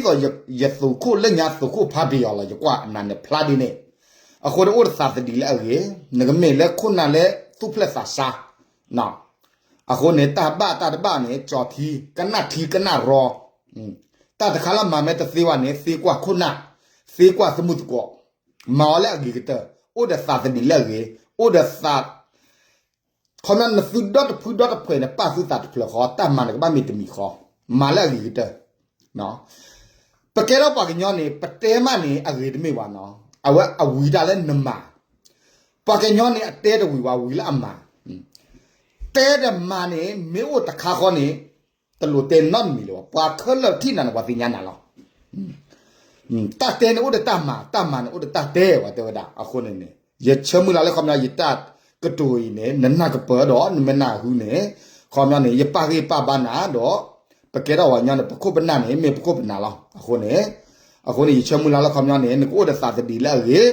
ယသုးခိၣ်လၢညါသုးခိၣ်ဖးပယီၤလီၤ ယကွၢ်နၤန့ၣ်ဖျါဒ်န့ၣ်, အဃိန့ၣ်အိၣ်ဒီးသးသဒံးလၢအဂ့ၤ, နကမ့ၢ်လၢခိၣ်နၢ်လၢသူၣ်ဖျဲၣ်သးစၢ်, အဃိန့ၣ်တၢ်ဘၣ်တၢ်တဘၣ်န့ၣ် ကၠီၤထံကနၣ်ထံကနၣ်ရီ, တၢ်တခါလၢမၤမ့ၢ်တသ့ဘၣ်န့ၣ် သ့ကွၢ်ခိၣ်နၢ်, သ့ကွၢ်သမုၢ်သကိး, မၤအီၤလၢအဂ့ၤကတၢၢ်, အိၣ်ဒီးသးသဒံးလၢအဂ့ၤ, အိၣ်ဒီးသး ခီပညီနသုဒီတဖုဒီတဖှဲးန့ၣ် ပာ်သုသးတဖျၢၣ်ဃီ, တၢ်မၤန့ၣ်ကဘၣ်မ့ၢ်တမံၤဃီ, မၤလၢအဂ့ၤကတၢၢ်, ပကဲထီၣ်ပှၤကညီန့ၣ် ပတဲမးန့ၣ် အဂ့ၤတမ့ၢ်ဘၣ်နီၤ, အဝဲအဝံၤတၢ်လၢနမၤ, ပှၤကညီန့ၣ် အတဲတဝံၤဘၣ် ဝံၤလၢအမၤ, တဲဒီးမၤန့ၣ် မ့ၢ်အိၣ်တခါဃီန့ၣ် တလိၣ်တဲနီတမံၤလၢၤဘၣ်, ပှၤခဲလၢာ်ထံၣ်နၤန့ၣ် ပှၤသ့ၣ်ညါနၤလီၤ. တၢ်တဲန့ၣ်အိၣ်ဒီးတၢ်မၤ, တၢ်မၤန့ၣ်အိၣ်ဒီးတၢ်တဲ ပှၤတဲဝဲဒၣ်, အဃိန့ၣ်န့ၣ် ယဆၢမုၢ်လၢ်လၢခီပညီ ယတၢ်ကတိၤအံၤန့ၣ် နနၢ်ကပၢၤဒီး နမ့ၢ်နၢ်ဟူန့ၣ်, ခီပညီန့ၣ် ယပာ်ဂံၢ်ပာ်ဘါနၤဒီး ပကဲထီၣ်ပှၤကညီန့ၣ် ပခိၣ်ပနၢ်န့ၣ် မ့ၢ်ပခိၣ်ပနၢ်လီၤ. အဃိန့ၣ်, အဃိန့ၣ် ယဆၢမုၢ်လၢ်လၢခီပညီန့ၣ် နကအိၣ်ဒီးသးသဒံးလၢအဂ့ၤ,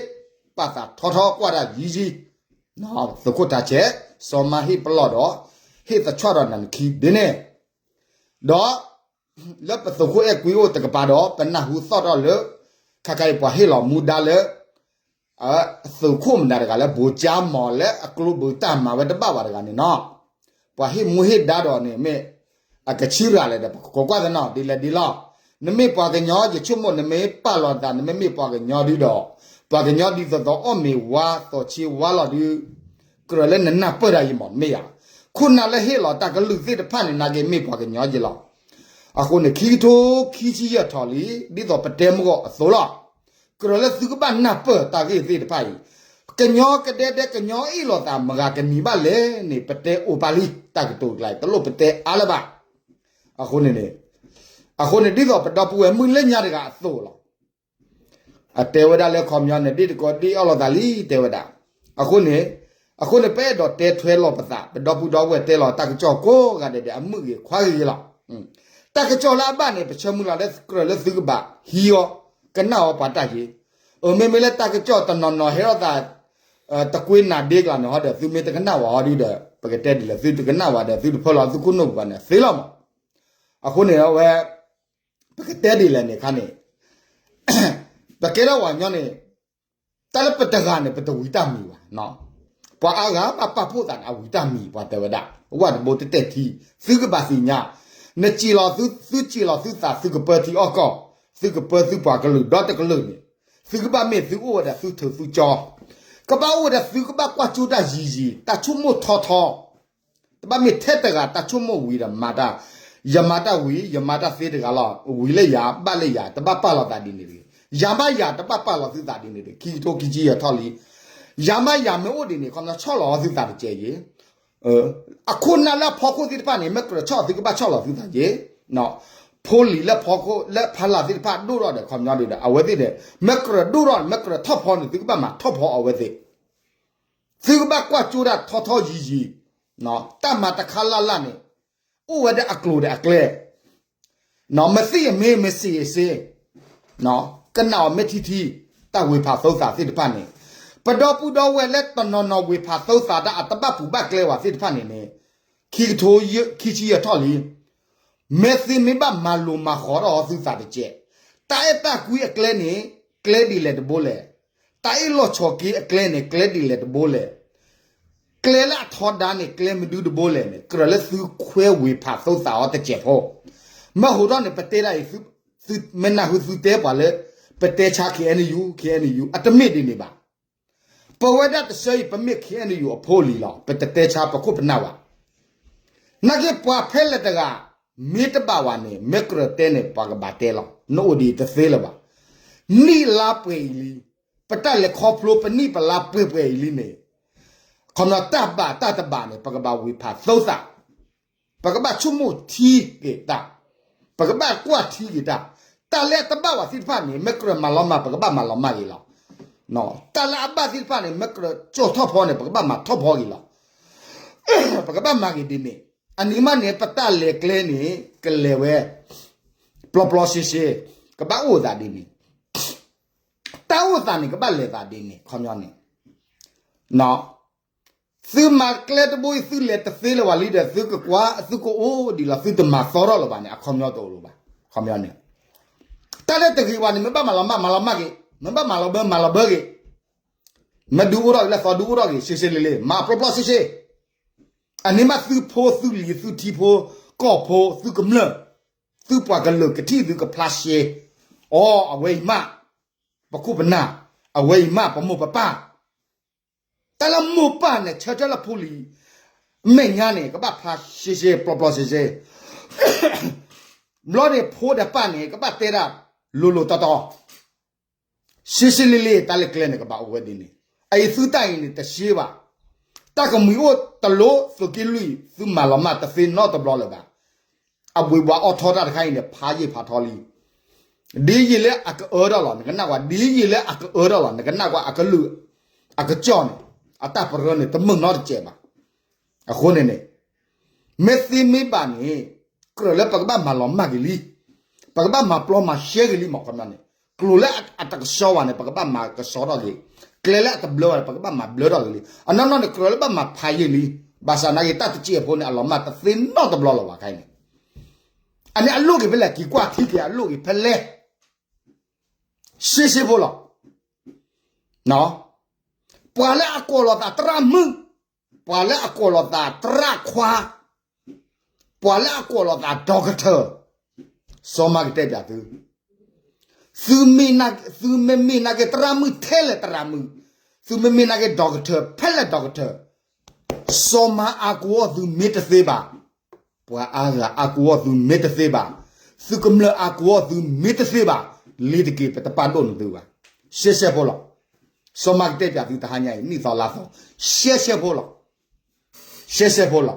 ပာ်သးထီထီကွၢ်တၢ်ယံၤယံၤ, သုးခိၣ်ထးဆဲး, စီၤမၤဟ့ၣ်ပလီၢ်ဒီး ဟ့ၣ်သဆှၣ်ဒီးနၤနခံဒ်န့ၣ်, ဒီး လၢပသုးခိၣ်အဲၣ်ကွံအိၣ်တကပၤဒီး ပနၢ်ဟူသီၣ်ထီၣ်လၢ ခါခါအံၤပှၤဟ့ၣ်လီၤမူဒါလၢ သုးခိၣ်မတၤတဂၤလၢ ဘိၣ်ကၠါမီၤလၢအကျိဘုးတၢ်မၤဝဲတဘၣ်ဘၣ်တဂၤန့ၣ်နီၤ, ပှၤဟ့ၣ်မူဟ့ၣ်ဒါဒီးန့ၣ် မ့ၢ်အကဆံရၤလဲၣ်ဒီး ပကကိးကွၢ်သနီၤ ဒ်လဲၣ်ဒ်လဲၣ်, နမ့ၢ်ပှၤကညီ ယဆိကမိၣ် နမ့ၢ်ပာ်လီၤသး နမ့မ့ၢ်ပှၤကညီဒုဒီး ပှၤကညီဒ်သိးသိးအီၣ်မ့ၤဝါ သီးဆ့ဝါလီၤဒု ကြၢးလၢနနၢ်ပၢၢ်တၢ်ယံၤမး မ့ၢ်ယၤ, ခိၣ်နၢ်လၢဟ့ၣ်လီၤတၢ်ကလုၢ်သ့ၣ်တဖၣ်န့ၣ် နာ်က့မ့ၢ်ပှၤကညီယံၤလီၤ. အဃိန့ၣ် ခံကထိခံဆံယဲၢ်ထီၣ်လံ ဒ်သိးပတဲမုၢ်ဂီၢ်အသိးလီၤ. ကြၢးလၢသုကဘၣ်နၢ်ပၢၢ်တၢ်ဂ့ၢ်သ့ၣ်တဖၣ်အံၤ, ကညီကဒဲဒဲ ကညီအ့ၣ်လိာ်သး မဂၤကနံၤဘၣ်လဲၣ်န့ၣ် ပတဲအိၣ်ပာ်လံ တၢ်ကတိၤကျါအံၤ တလိၣ်ပတဲအါလၢၤဘၣ်. အဃိန့ၣ်န့ၣ်, အဃိန့ၣ် ဒ်သိးပဒီပုၢ်ဝဲၢ်မုၢ်လၢညါတဂၤအသိးလီၤ. အတဲဝဲဒၣ်လၢခီပညီန့ၣ် ဒ်တကိးဒ်အီၣ်လိာ်သးလံ တဲဝဲဒၣ်. အဃိန့ၣ်, အဃိန့ၣ် ပအဲၣ်ဒိးတဲထွဲလီၤပသး ပဒီပုၢ်ဒီဝဲၢ်တဲလီၤတၢ်ကစီၣ်ကိးဂၤဒဲးဒဲး အမုၢ်ဂ့ၤခွါဂ့ၤဂ့ၤလီၤ. တၢ်ကစီၣ်လၢအဘၣ်န့ၣ် ပဆၢမုၢ်လၢ်လၢကြၢးလၢသုကဘၣ်ဟံးအီၤ ကနၣ်အီၤပှၤတၢ်ဟ့ၣ်, အမ့မ့ၢ်လၢတၢ်ကစီၣ်တနီၤနီၤဟဲထီၣ်သး တကွ့နၤဒ့ကျါန့ၣ်ဟီဒီး သုမ့ၢ်တကနၣ်ဝဲဟီဒုဒီး ပကတဲဒ်လဲၣ် သုတကနၣ်ဝဲဒီး သုတဖၢလီၤသုခိၣ်နူာ်ပူၤဘၣ်န့ၣ် သ့လီၤမး. အဃိန့ၣ် အဝဲ ပကတဲဒ်လဲၣ်န့ၣ်ခါန့ၣ်, ပကဲထီၣ်ပှၤကညီန့ၣ်, တၢ်လၢပတဂၤန့ၣ် ပတဝံၤတၢ်မံၤဘၣ်. ပှၤအါဂၤဘၣ်ပာ်ဖှိၣ်သးန့ၣ် အဝံၤတၢ်မံၤ ပှၤတဲဝဲဒၣ် ဝၣ်တဘိတတဲာ်ထံ, သုကဘၣ်သ့ၣ်ညါ, နစံးလီၤသု, သုစံးလီၤသုသး သုကပၢထံအီၣ်ကီၢ်, သုကပၢသုပှၤကလုာ်ဒီတကလုာ်န့ၣ်, သုကဘၣ်မ့ၢ်သုအိၣ်ဝဲဒီးသုထုးသုကၠီ, ကဘၣ်အိၣ်ဝဲဒီးသုကဘၣ်ကွၢ်ကၠိတၢ်ယံၤယံၤ တၢ်ဆိကမိၣ်ထီထီ တဘၣ်မ့ၢ်ထဲတဂၤတၢ်ဆိကမိၣ်ဝံၤဒီးမၤတၢ်, ယမၤတၢ်ဝံၤ ယမၤတၢ်သ့တဂၤလီၤ, ဝံၤလၢယၤ ဘၣ်လၢယၤ တဘၣ်ပာ်လီၤသးဒ်န့ၣ်တဂ့ၤ, ယၤမးယၤတဘၣ်ပာ်လီၤသုသးဒ်န့ၣ်တဂ့ၤ, ခံကထိခံဆံယဲၢ်ထီၣ်လံ, ယၤမးယၤမ့ၢ်အိၣ်ဒ်န့ၣ် ခီပညီဆီၣ်လီၤအီၤသုသးတစဲးယ့ၣ် အခိၣ်နၢ်လၢအဖီခိၣ်သ့ၣ်တဖၣ်န့ၣ် မ့ၢ်ကြၢးဆီၣ်သုကဘၣ်ဆီၣ်လီၤသုသးယ့ၣ်, ဖိလံၤလၢဖီခိၣ်လၢဖီလာ်သ့ၣ်တဖၣ်ဒိၣ်ထီၣ်ဒီး ခီပညီဒ်ဒီး အဝဲသ့ၣ်ဒီး မ့ၢ်ကြၢးဒိၣ်ထီၣ်န့ၣ် မ့ၢ်ကြၢးထီၣ်ဖီန့ၣ် သုကဘၣ်မၤထီၣ်ဖီအဝဲသ့ၣ်, သုကဘၣ်ကွၢ်ကၠိတၢ်ထီထီယံၤယံၤ, တၢ်မၤတခါလၢ်လၢ်န့ၣ် အိၣ်ဝဲဒီးအကျိၤဒီးအကျဲ မသ့ၣ်အမ့ၢ်မ့ၢ်စ့ၢ်အစ့ၢ်, ကနၣ်အီၤမ့ၢ်ထံထံ, တၢ်ဝ့ၤဖးသိသးသ့ၣ်တဖၣ်န့ၣ်, ပဒီပုၢ်ဒီဝဲၢ်လၢတနီၤနီၤဝ့ၤဖးသိသးတၢ်အတဘၣ်ပူၤဘၣ်ကျဲဝဲသ့ၣ်တဖၣ်န့ၣ်န့ၣ်, ခံကထိခံဆံယဲၢ်ထီၣ်လံ, မ့ၢ်သုမ့ၢ်ဘၣ်မၤလိၤမၤဃီထီၣ်အီၤသုသးတစဲး, တၢ်အဲၣ်တၢ်ကွံအကျဲန့ၣ် ကျဲဒ်လဲၣ်တဘိလဲၣ်, တၢ်အ့ၣ်လိာ်ဆိးက့အကျဲန့ၣ် ကျဲဒ်လဲၣ်တဘိလဲၣ် ကျဲလၢအထီဒါန့ၣ် ကျဲမနုၤတဘိလဲၣ်န့ၣ် ကြၢးလၢသုခွဲးဝ့ၤဖးသိသးအီၤတစဲးဖိ, မ့ၢ်ဟိးထီၣ်န့ၣ် ပတဲဒၣ်အံၤ, မ့ၢ်နၢ်ဟူသုတဲပှၤလၢ ပတဲဆါ ခ့ၣ်အဲၣ်ယူၣ် ခ့ၣ်အဲၣ်ယူၣ် အတမ့ၢ်ဒ်န့ၣ်ဘၣ်. ပဝဲဒၣ်တဆၢအံၤ ပမ့ၢ် ခ့ၣ်အဲၣ်ယူၣ် အဖိအလံၤလီၤ. ပတတဲဆါ ပခိၣ်ပနၢ်ဘၣ်. နာ်က့ပှၤဖဲလဲၣ်တဂၤ မ့ၢ်တဘၣ်ဝဲန့ၣ် မ့ၢ်ကြၢးတဲန့ၣ် ပှၤကဘၣ်တဲလီၤ. နအိၣ်ဒ်အံၤတသ့လၢၤဘၣ်. နံၣ်လါပှဲၤအံၤလံ, ပတၢ်လဲၤခီဖျိ ပနံၣ်ပလါပှဲၤပှဲၤအံၤလံန့ၣ်, ခီပညီတၢ်ဘၣ်တၢ်တဘၣ်န့ၣ် ပကဘၣ်ဝ့ၤဖးသိသး ပကဘၣ်ဆိကမိၣ်ထံက့ၤတၢ်, ပကဘၣ်ကွၢ်ထံက့ၤတၢ်, တၢ်လၢအတဘၣ်ဝဲသ့ၣ်တဖၣ်န့ၣ် မ့ၢ်ကြၢးမၤလီၤမၢ် ပကဘၣ်မၤလီၤမၢ်က့ၤလီၤ. တၢ်လၢအဘၣ်သ့ၣ်တဖၣ်န့ၣ် မ့ၢ်ကြၢးကၠီၣ်ထီၣ်ဖီန့ၣ် ပကဘၣ်မၤထီၣ်ဖီက့ၤလီၤ. ပကဘၣ်မၤက့ၤဒ်န့ၣ်, အန့ၣ်မးန့ၣ် ပတၢ်လဲၤကျဲန့ၣ် ကလဲၤဝဲ ပျီပျီရှဲရှဲ, ကဘၣ်အိၣ်သးဒ်န့ၣ်. တၢ်အိၣ်သးန့ၣ် ကဘၣ်လဲၤသးဒ်န့ၣ် ခီပညီန့ၣ် သုမၤကျဲတဘိအံၤ သုလဲၤတသ့လၢၤဘၣ်လံဒီး သုကကွၢ် သုကအိၣ်ဒံးလီၤ သုတမၤသီထီၣ်လၢၤဘၣ်န့ၣ် အခီပညီတအိၣ်လၢၤဘၣ်. ခီပညီန့ၣ် တၢ်လၢတဂ့ၤဘၣ်န့ၣ် မ့ၢ်ဘၣ်မၤလီၤမၢ် မၤလီၤမၢ်က့ၤ, မ့ၢ်ဘၣ်မၤလီၤဘၢ မၤလီၤဘၢက့ၤ, မ့ၢ်ဒုးအိၣ်ထီၣ်က့ၤလၢသီ ဒုးအိၣ်ထီၣ်က့ၤ ရှဲရှဲလ့လ့ မၤပျီပျီရှဲရှဲ. အန့ၣ်မး သုဖိသုလံၤ သုထံဖိကီၢ်ဖိ သုကမျၢၢ် သုပှၤကလုာ်ကထံၣ်သုကဖျါရှဲ, အိ အဝဲအံၤမး ပခိၣ်ပနၢ်, အဝဲအံၤမး ပမိၢ်ပပၢ်. တၢ်လၢမိၢ်ပၢ်န့ၣ် ဆၢထၢၣ်လၢဖိလံၤ အမဲာ်ညါန့ၣ် ကဘၣ်ဖျါရှဲရှဲ ပျီပျီရှဲရှဲ, ဘျီန့ၣ် ဖိဒီးပၢ်န့ၣ် ကဘၣ်တဲဒၣ်လိၤလိၤတီတီ ရှဲရှဲလ့လ့ တၢ်လၢကျဲန့ၣ် ကဘၣ်အိၣ်ဝဲဒ်န့ၣ်. အအံၤသုတၢ်အံၤန့ၣ် တရှဲဘၣ်. တၢ်ကမှံၤအိၣ်တလိၣ် သုးက့လွံၢ် သုမၤလီၤမၢ်တသ့နီတဘျီလၢၤဘၣ်. အဘှံးဘှါအီၣ်ထီၣ်တၢ်တခါအံၤန့ၣ် ဖးယံာ်ဖးထီလံ. ဒ်ယံာ်လၢအကအၢထီၣ်လီၤ နကနၣ်ကွၢ်, ဒ်ယံာ်လၢအကအၢထီၣ်လီၤ နကနၣ်ကွၢ် အကလုာ် အကစီၣ်န့ၣ် အတၢ်ပရၢန့ၣ် တမုာ်နီတစဲးဘၣ်. အဃိန့ၣ်န့ၣ် မ့ၢ်သ့မ့ၢ်ဘၣ်န့ၣ် ကြၢးလၢပကဘၣ်မၤလီၤမၢ်က့ၤလံ, ပကဘၣ်မၤပျီမၤရှဲက့ၤလံ မ့ၢ်ခီပညီန့ၣ်, ကျိၤလၢအတကဆှီဘၣ်န့ၣ် ပကဘၣ်မၤကဆှီထီၣ်က့ၤ, ကျဲလၢအတဘျၢဘၣ်န့ၣ် ပကဘၣ်မၤဘျၢထီၣ်က့ၤလံ. အနီၢ်နီၢ်န့ၣ် ကြၢးလၢဘၣ်မၤဖးယံာ်လံ, ဘၣ်ဆၣ်နာ်က့ၤ တၢ်တစဲးဖိန့ၣ် အလီၤမၢ်တသ့နီတဘျီလၢၤဘၣ်ခဲအံၤန့ၣ်. အန့ၣ်အလိၣ်က့ၤဖဲလဲၣ် က့ၤကွၢ်ထံက့ၤ အလိၣ်က့ၤဖဲလဲၣ် ရှဲရှဲဖိလီၤ. ပှၤလၢအကိးလီၤသးသရၣ်မုၣ်, ပှၤလၢအကိးလီၤသးသရၣ်ခွါ, ပှၤလၢအကိးလီၤသး doctor, စီၤမၤကတဲပၠးသု, သုမ့မ့ၢ်နာ်က့ၤသရၣ်မုၣ်ထဲလဲၣ်သရၣ်မုၣ်, သုမ့မ့ၢ်နာ်က့ၤ doctor ဖဲလဲၣ် doctor, စီၤမၤအါကူအီၣ်သုမ့ၢ်တသ့ဘၣ်, ပှၤအါဂၤအါကူအီၣ်သုမ့ၢ်တသ့ဘၣ်, သုကမျၢၢ်အါကူအီၣ်သုမ့ၢ်တသ့ဘၣ်, လ့ၤတက့ၤ ပတပာ်ဒိၣ်န့ၢ်သုဘၣ်. ရှဲရှဲဖိလီၤ. စီၤမၤကတဲပၠးသုတဟါညါအံၤ နံၣ်သီလါသီ, ရှဲရှဲဖိလီၤ. ရှဲရှဲဖိလီၤ.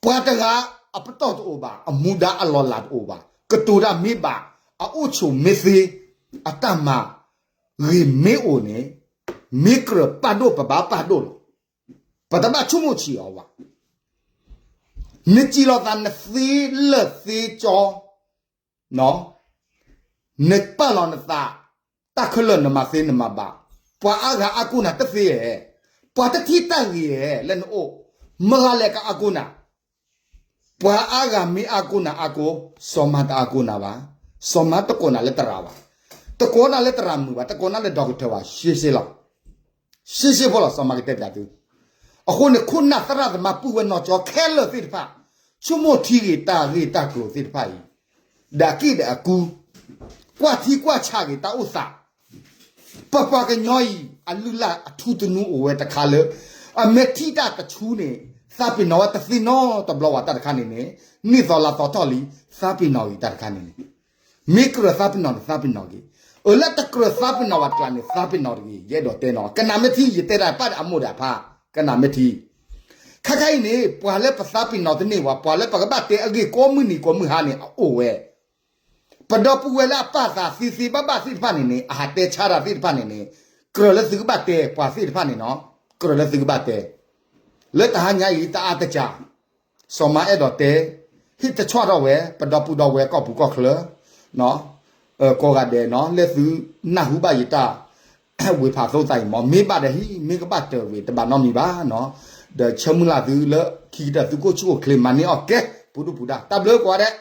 ပှၤတဂၤအပတီၢ်တအိၣ်ဘၣ်, အမူဒါအလီၢ်လၤတအိၣ်ဘၣ်, ကတိၤတၢ်မ့ၢ်ဘၣ်, အအိၣ်ဆိးမ့ၢ်သ့, အတၢ်မၤဂ့ၤမ့ၢ်အိၣ်န့ၣ်, မ့ၢ်ကြၢးပာ်ဒိၣ် ပဘၣ်ပာ်ဒိၣ်လီၤ. ပတဘၣ်ဆိကမိၣ်ဆံးအီၤဘၣ်. နစံးလီၤသးနသ့လၢာ်သ့ကၠီ, နပာ်လီၤနသး, တၢ်ခဲလၢာ်နမၤသ့နမၤဘၣ်, ပှၤအါဂၤအါကူနၤတသ့ဧဲ, ပှၤတထံၣ်တၢ်ဂ့ၤဧဲ လၢနအိၣ်, မတၤဂၤလဲၣ်ကအါကူနၤ, ပှၤအါဂၤမ့ၢ်အါကူနၤအါကူ, စီၤမၤတအါကူနၤဘၣ်, စီၤမၤတကိးနၤလၢသရၣ်ဘၣ်, တကိးနၤလၢသရၣ်မုၣ်ဘၣ်, တကိးနၤလၢ doctor ဘၣ်, ရှဲရှဲလီၤ. ရှဲရှဲဖိလီၤ စီၤမၤကတဲပျးသု. အဃိန့ၣ် ခိၣ်နၢ်သရၣ်သမါပုၢ်ဝဲၢ်နီၢ်ကၠီခဲလၢာ်သ့ၣ်တဖၣ် ဆိကမိၣ်ထံဂ့ၤတၢ်ဂ့ၢ်တၢ်ကျိၤသ့ၣ်တဖၣ်အံၤ ဒီးအက့ၣ်ဒီးအကူ ကွၢ်ထံကွၢ်ဆးဂ့ၤတၢ်အိၣ်သး ပပှၤကညီအံၤ အလုၢ်အလၢ်အထူသနူအိၣ်ဝဲတခါလၢ အမ့ၢ်ထံၣ်တၢ်တဆူန့ၣ် သးပ့ၤနီၣ်ဝဲတသ့နီတဘျီဝဲတၢ်တခါန့ၣ်န့ၣ် နံၣ်သီလါသီထီၣ်လံ သးပ့ၤနီၣ်ဂ့ၤတၢ်တခါန့ၣ်န့ၣ် မ့ၢ်ကြၢးသးပ့ၤနီၣ်န့ၣ် သးပ့ၤနီၣ်ဂ့ၤ, အၢ လၢတကြၢးသးပ့ၤနီၣ်ဝဲတကျါန့ၣ် သးပ့ၤနီၣ်တဂ့ၤ ယအဲၣ်ဒိးတဲနီၤ ကနၣ်မ့ၢ်ထံ ယတဲဒၣ်ပာ်ဒီးအမိၢ်ဒီးအဖါ ကနၣ်မ့ၢ်ထံ ခါခါအံၤန့ၣ် ပှၤလၢပသးပ့ၤနီၣ်တန့ၢ်ဝဲ ပှၤလၢပကဘၣ်တဲအဂ့ၢ်ကိးမုၢ်နံၤကိးမုၢ်ဟါန့ၣ် အအိၣ်ဝဲ ပဒီပုၢ်ဝဲၢ်လၢအပာ်သးသ့သ့ဘၣ်ဘၣ်သ့ၣ်တဖၣ်န့ၣ်န့ၣ် အဟးတဲဆါတၢ်သ့ၣ်တဖၣ်န့ၣ်န့ၣ် ကြၢးလၢသုကဘၣ်တဲပှၤသ့ၣ်တဖၣ်န့ၣ်နီၤ ကြၢးလၢသုကဘၣ်တဲ လၢတဟါညါအံၤတအါတစှၤ စီၤမၤအဲၣ်ဒိးတဲ ဟ့ၣ်တဆီၣ်ထီၣ်ဝဲ ပဒီပုၢ်ဒီဝဲၢ်ကီၢ်ပူၤကီၢ်ချၢ ကိးဂၤဒဲးနီၤ လၢသုနၢ်ဟူဘၣ်ယတၢ် ဝေဖန်သုသးအံၤမ့ၢ် မ့ၢ်ဘၣ်ဒီးဟံး မ့ၢ်ကဘၣ်တၢၢ်ဝံၤ တဘၣ်နီတမံၤဘၣ်နီၤ ဒီးဆၢမုၢ်လၢ်သုလၢခံကတၢၢ်သုကအိၣ်ဆူၣ်အိၣ်ချ့မၤန့ၢ်အီၣ်ကဲ ပူၤဒူၣ်ပူၤဒါ တၢ်ဘျုးကိးဂၤဒဲး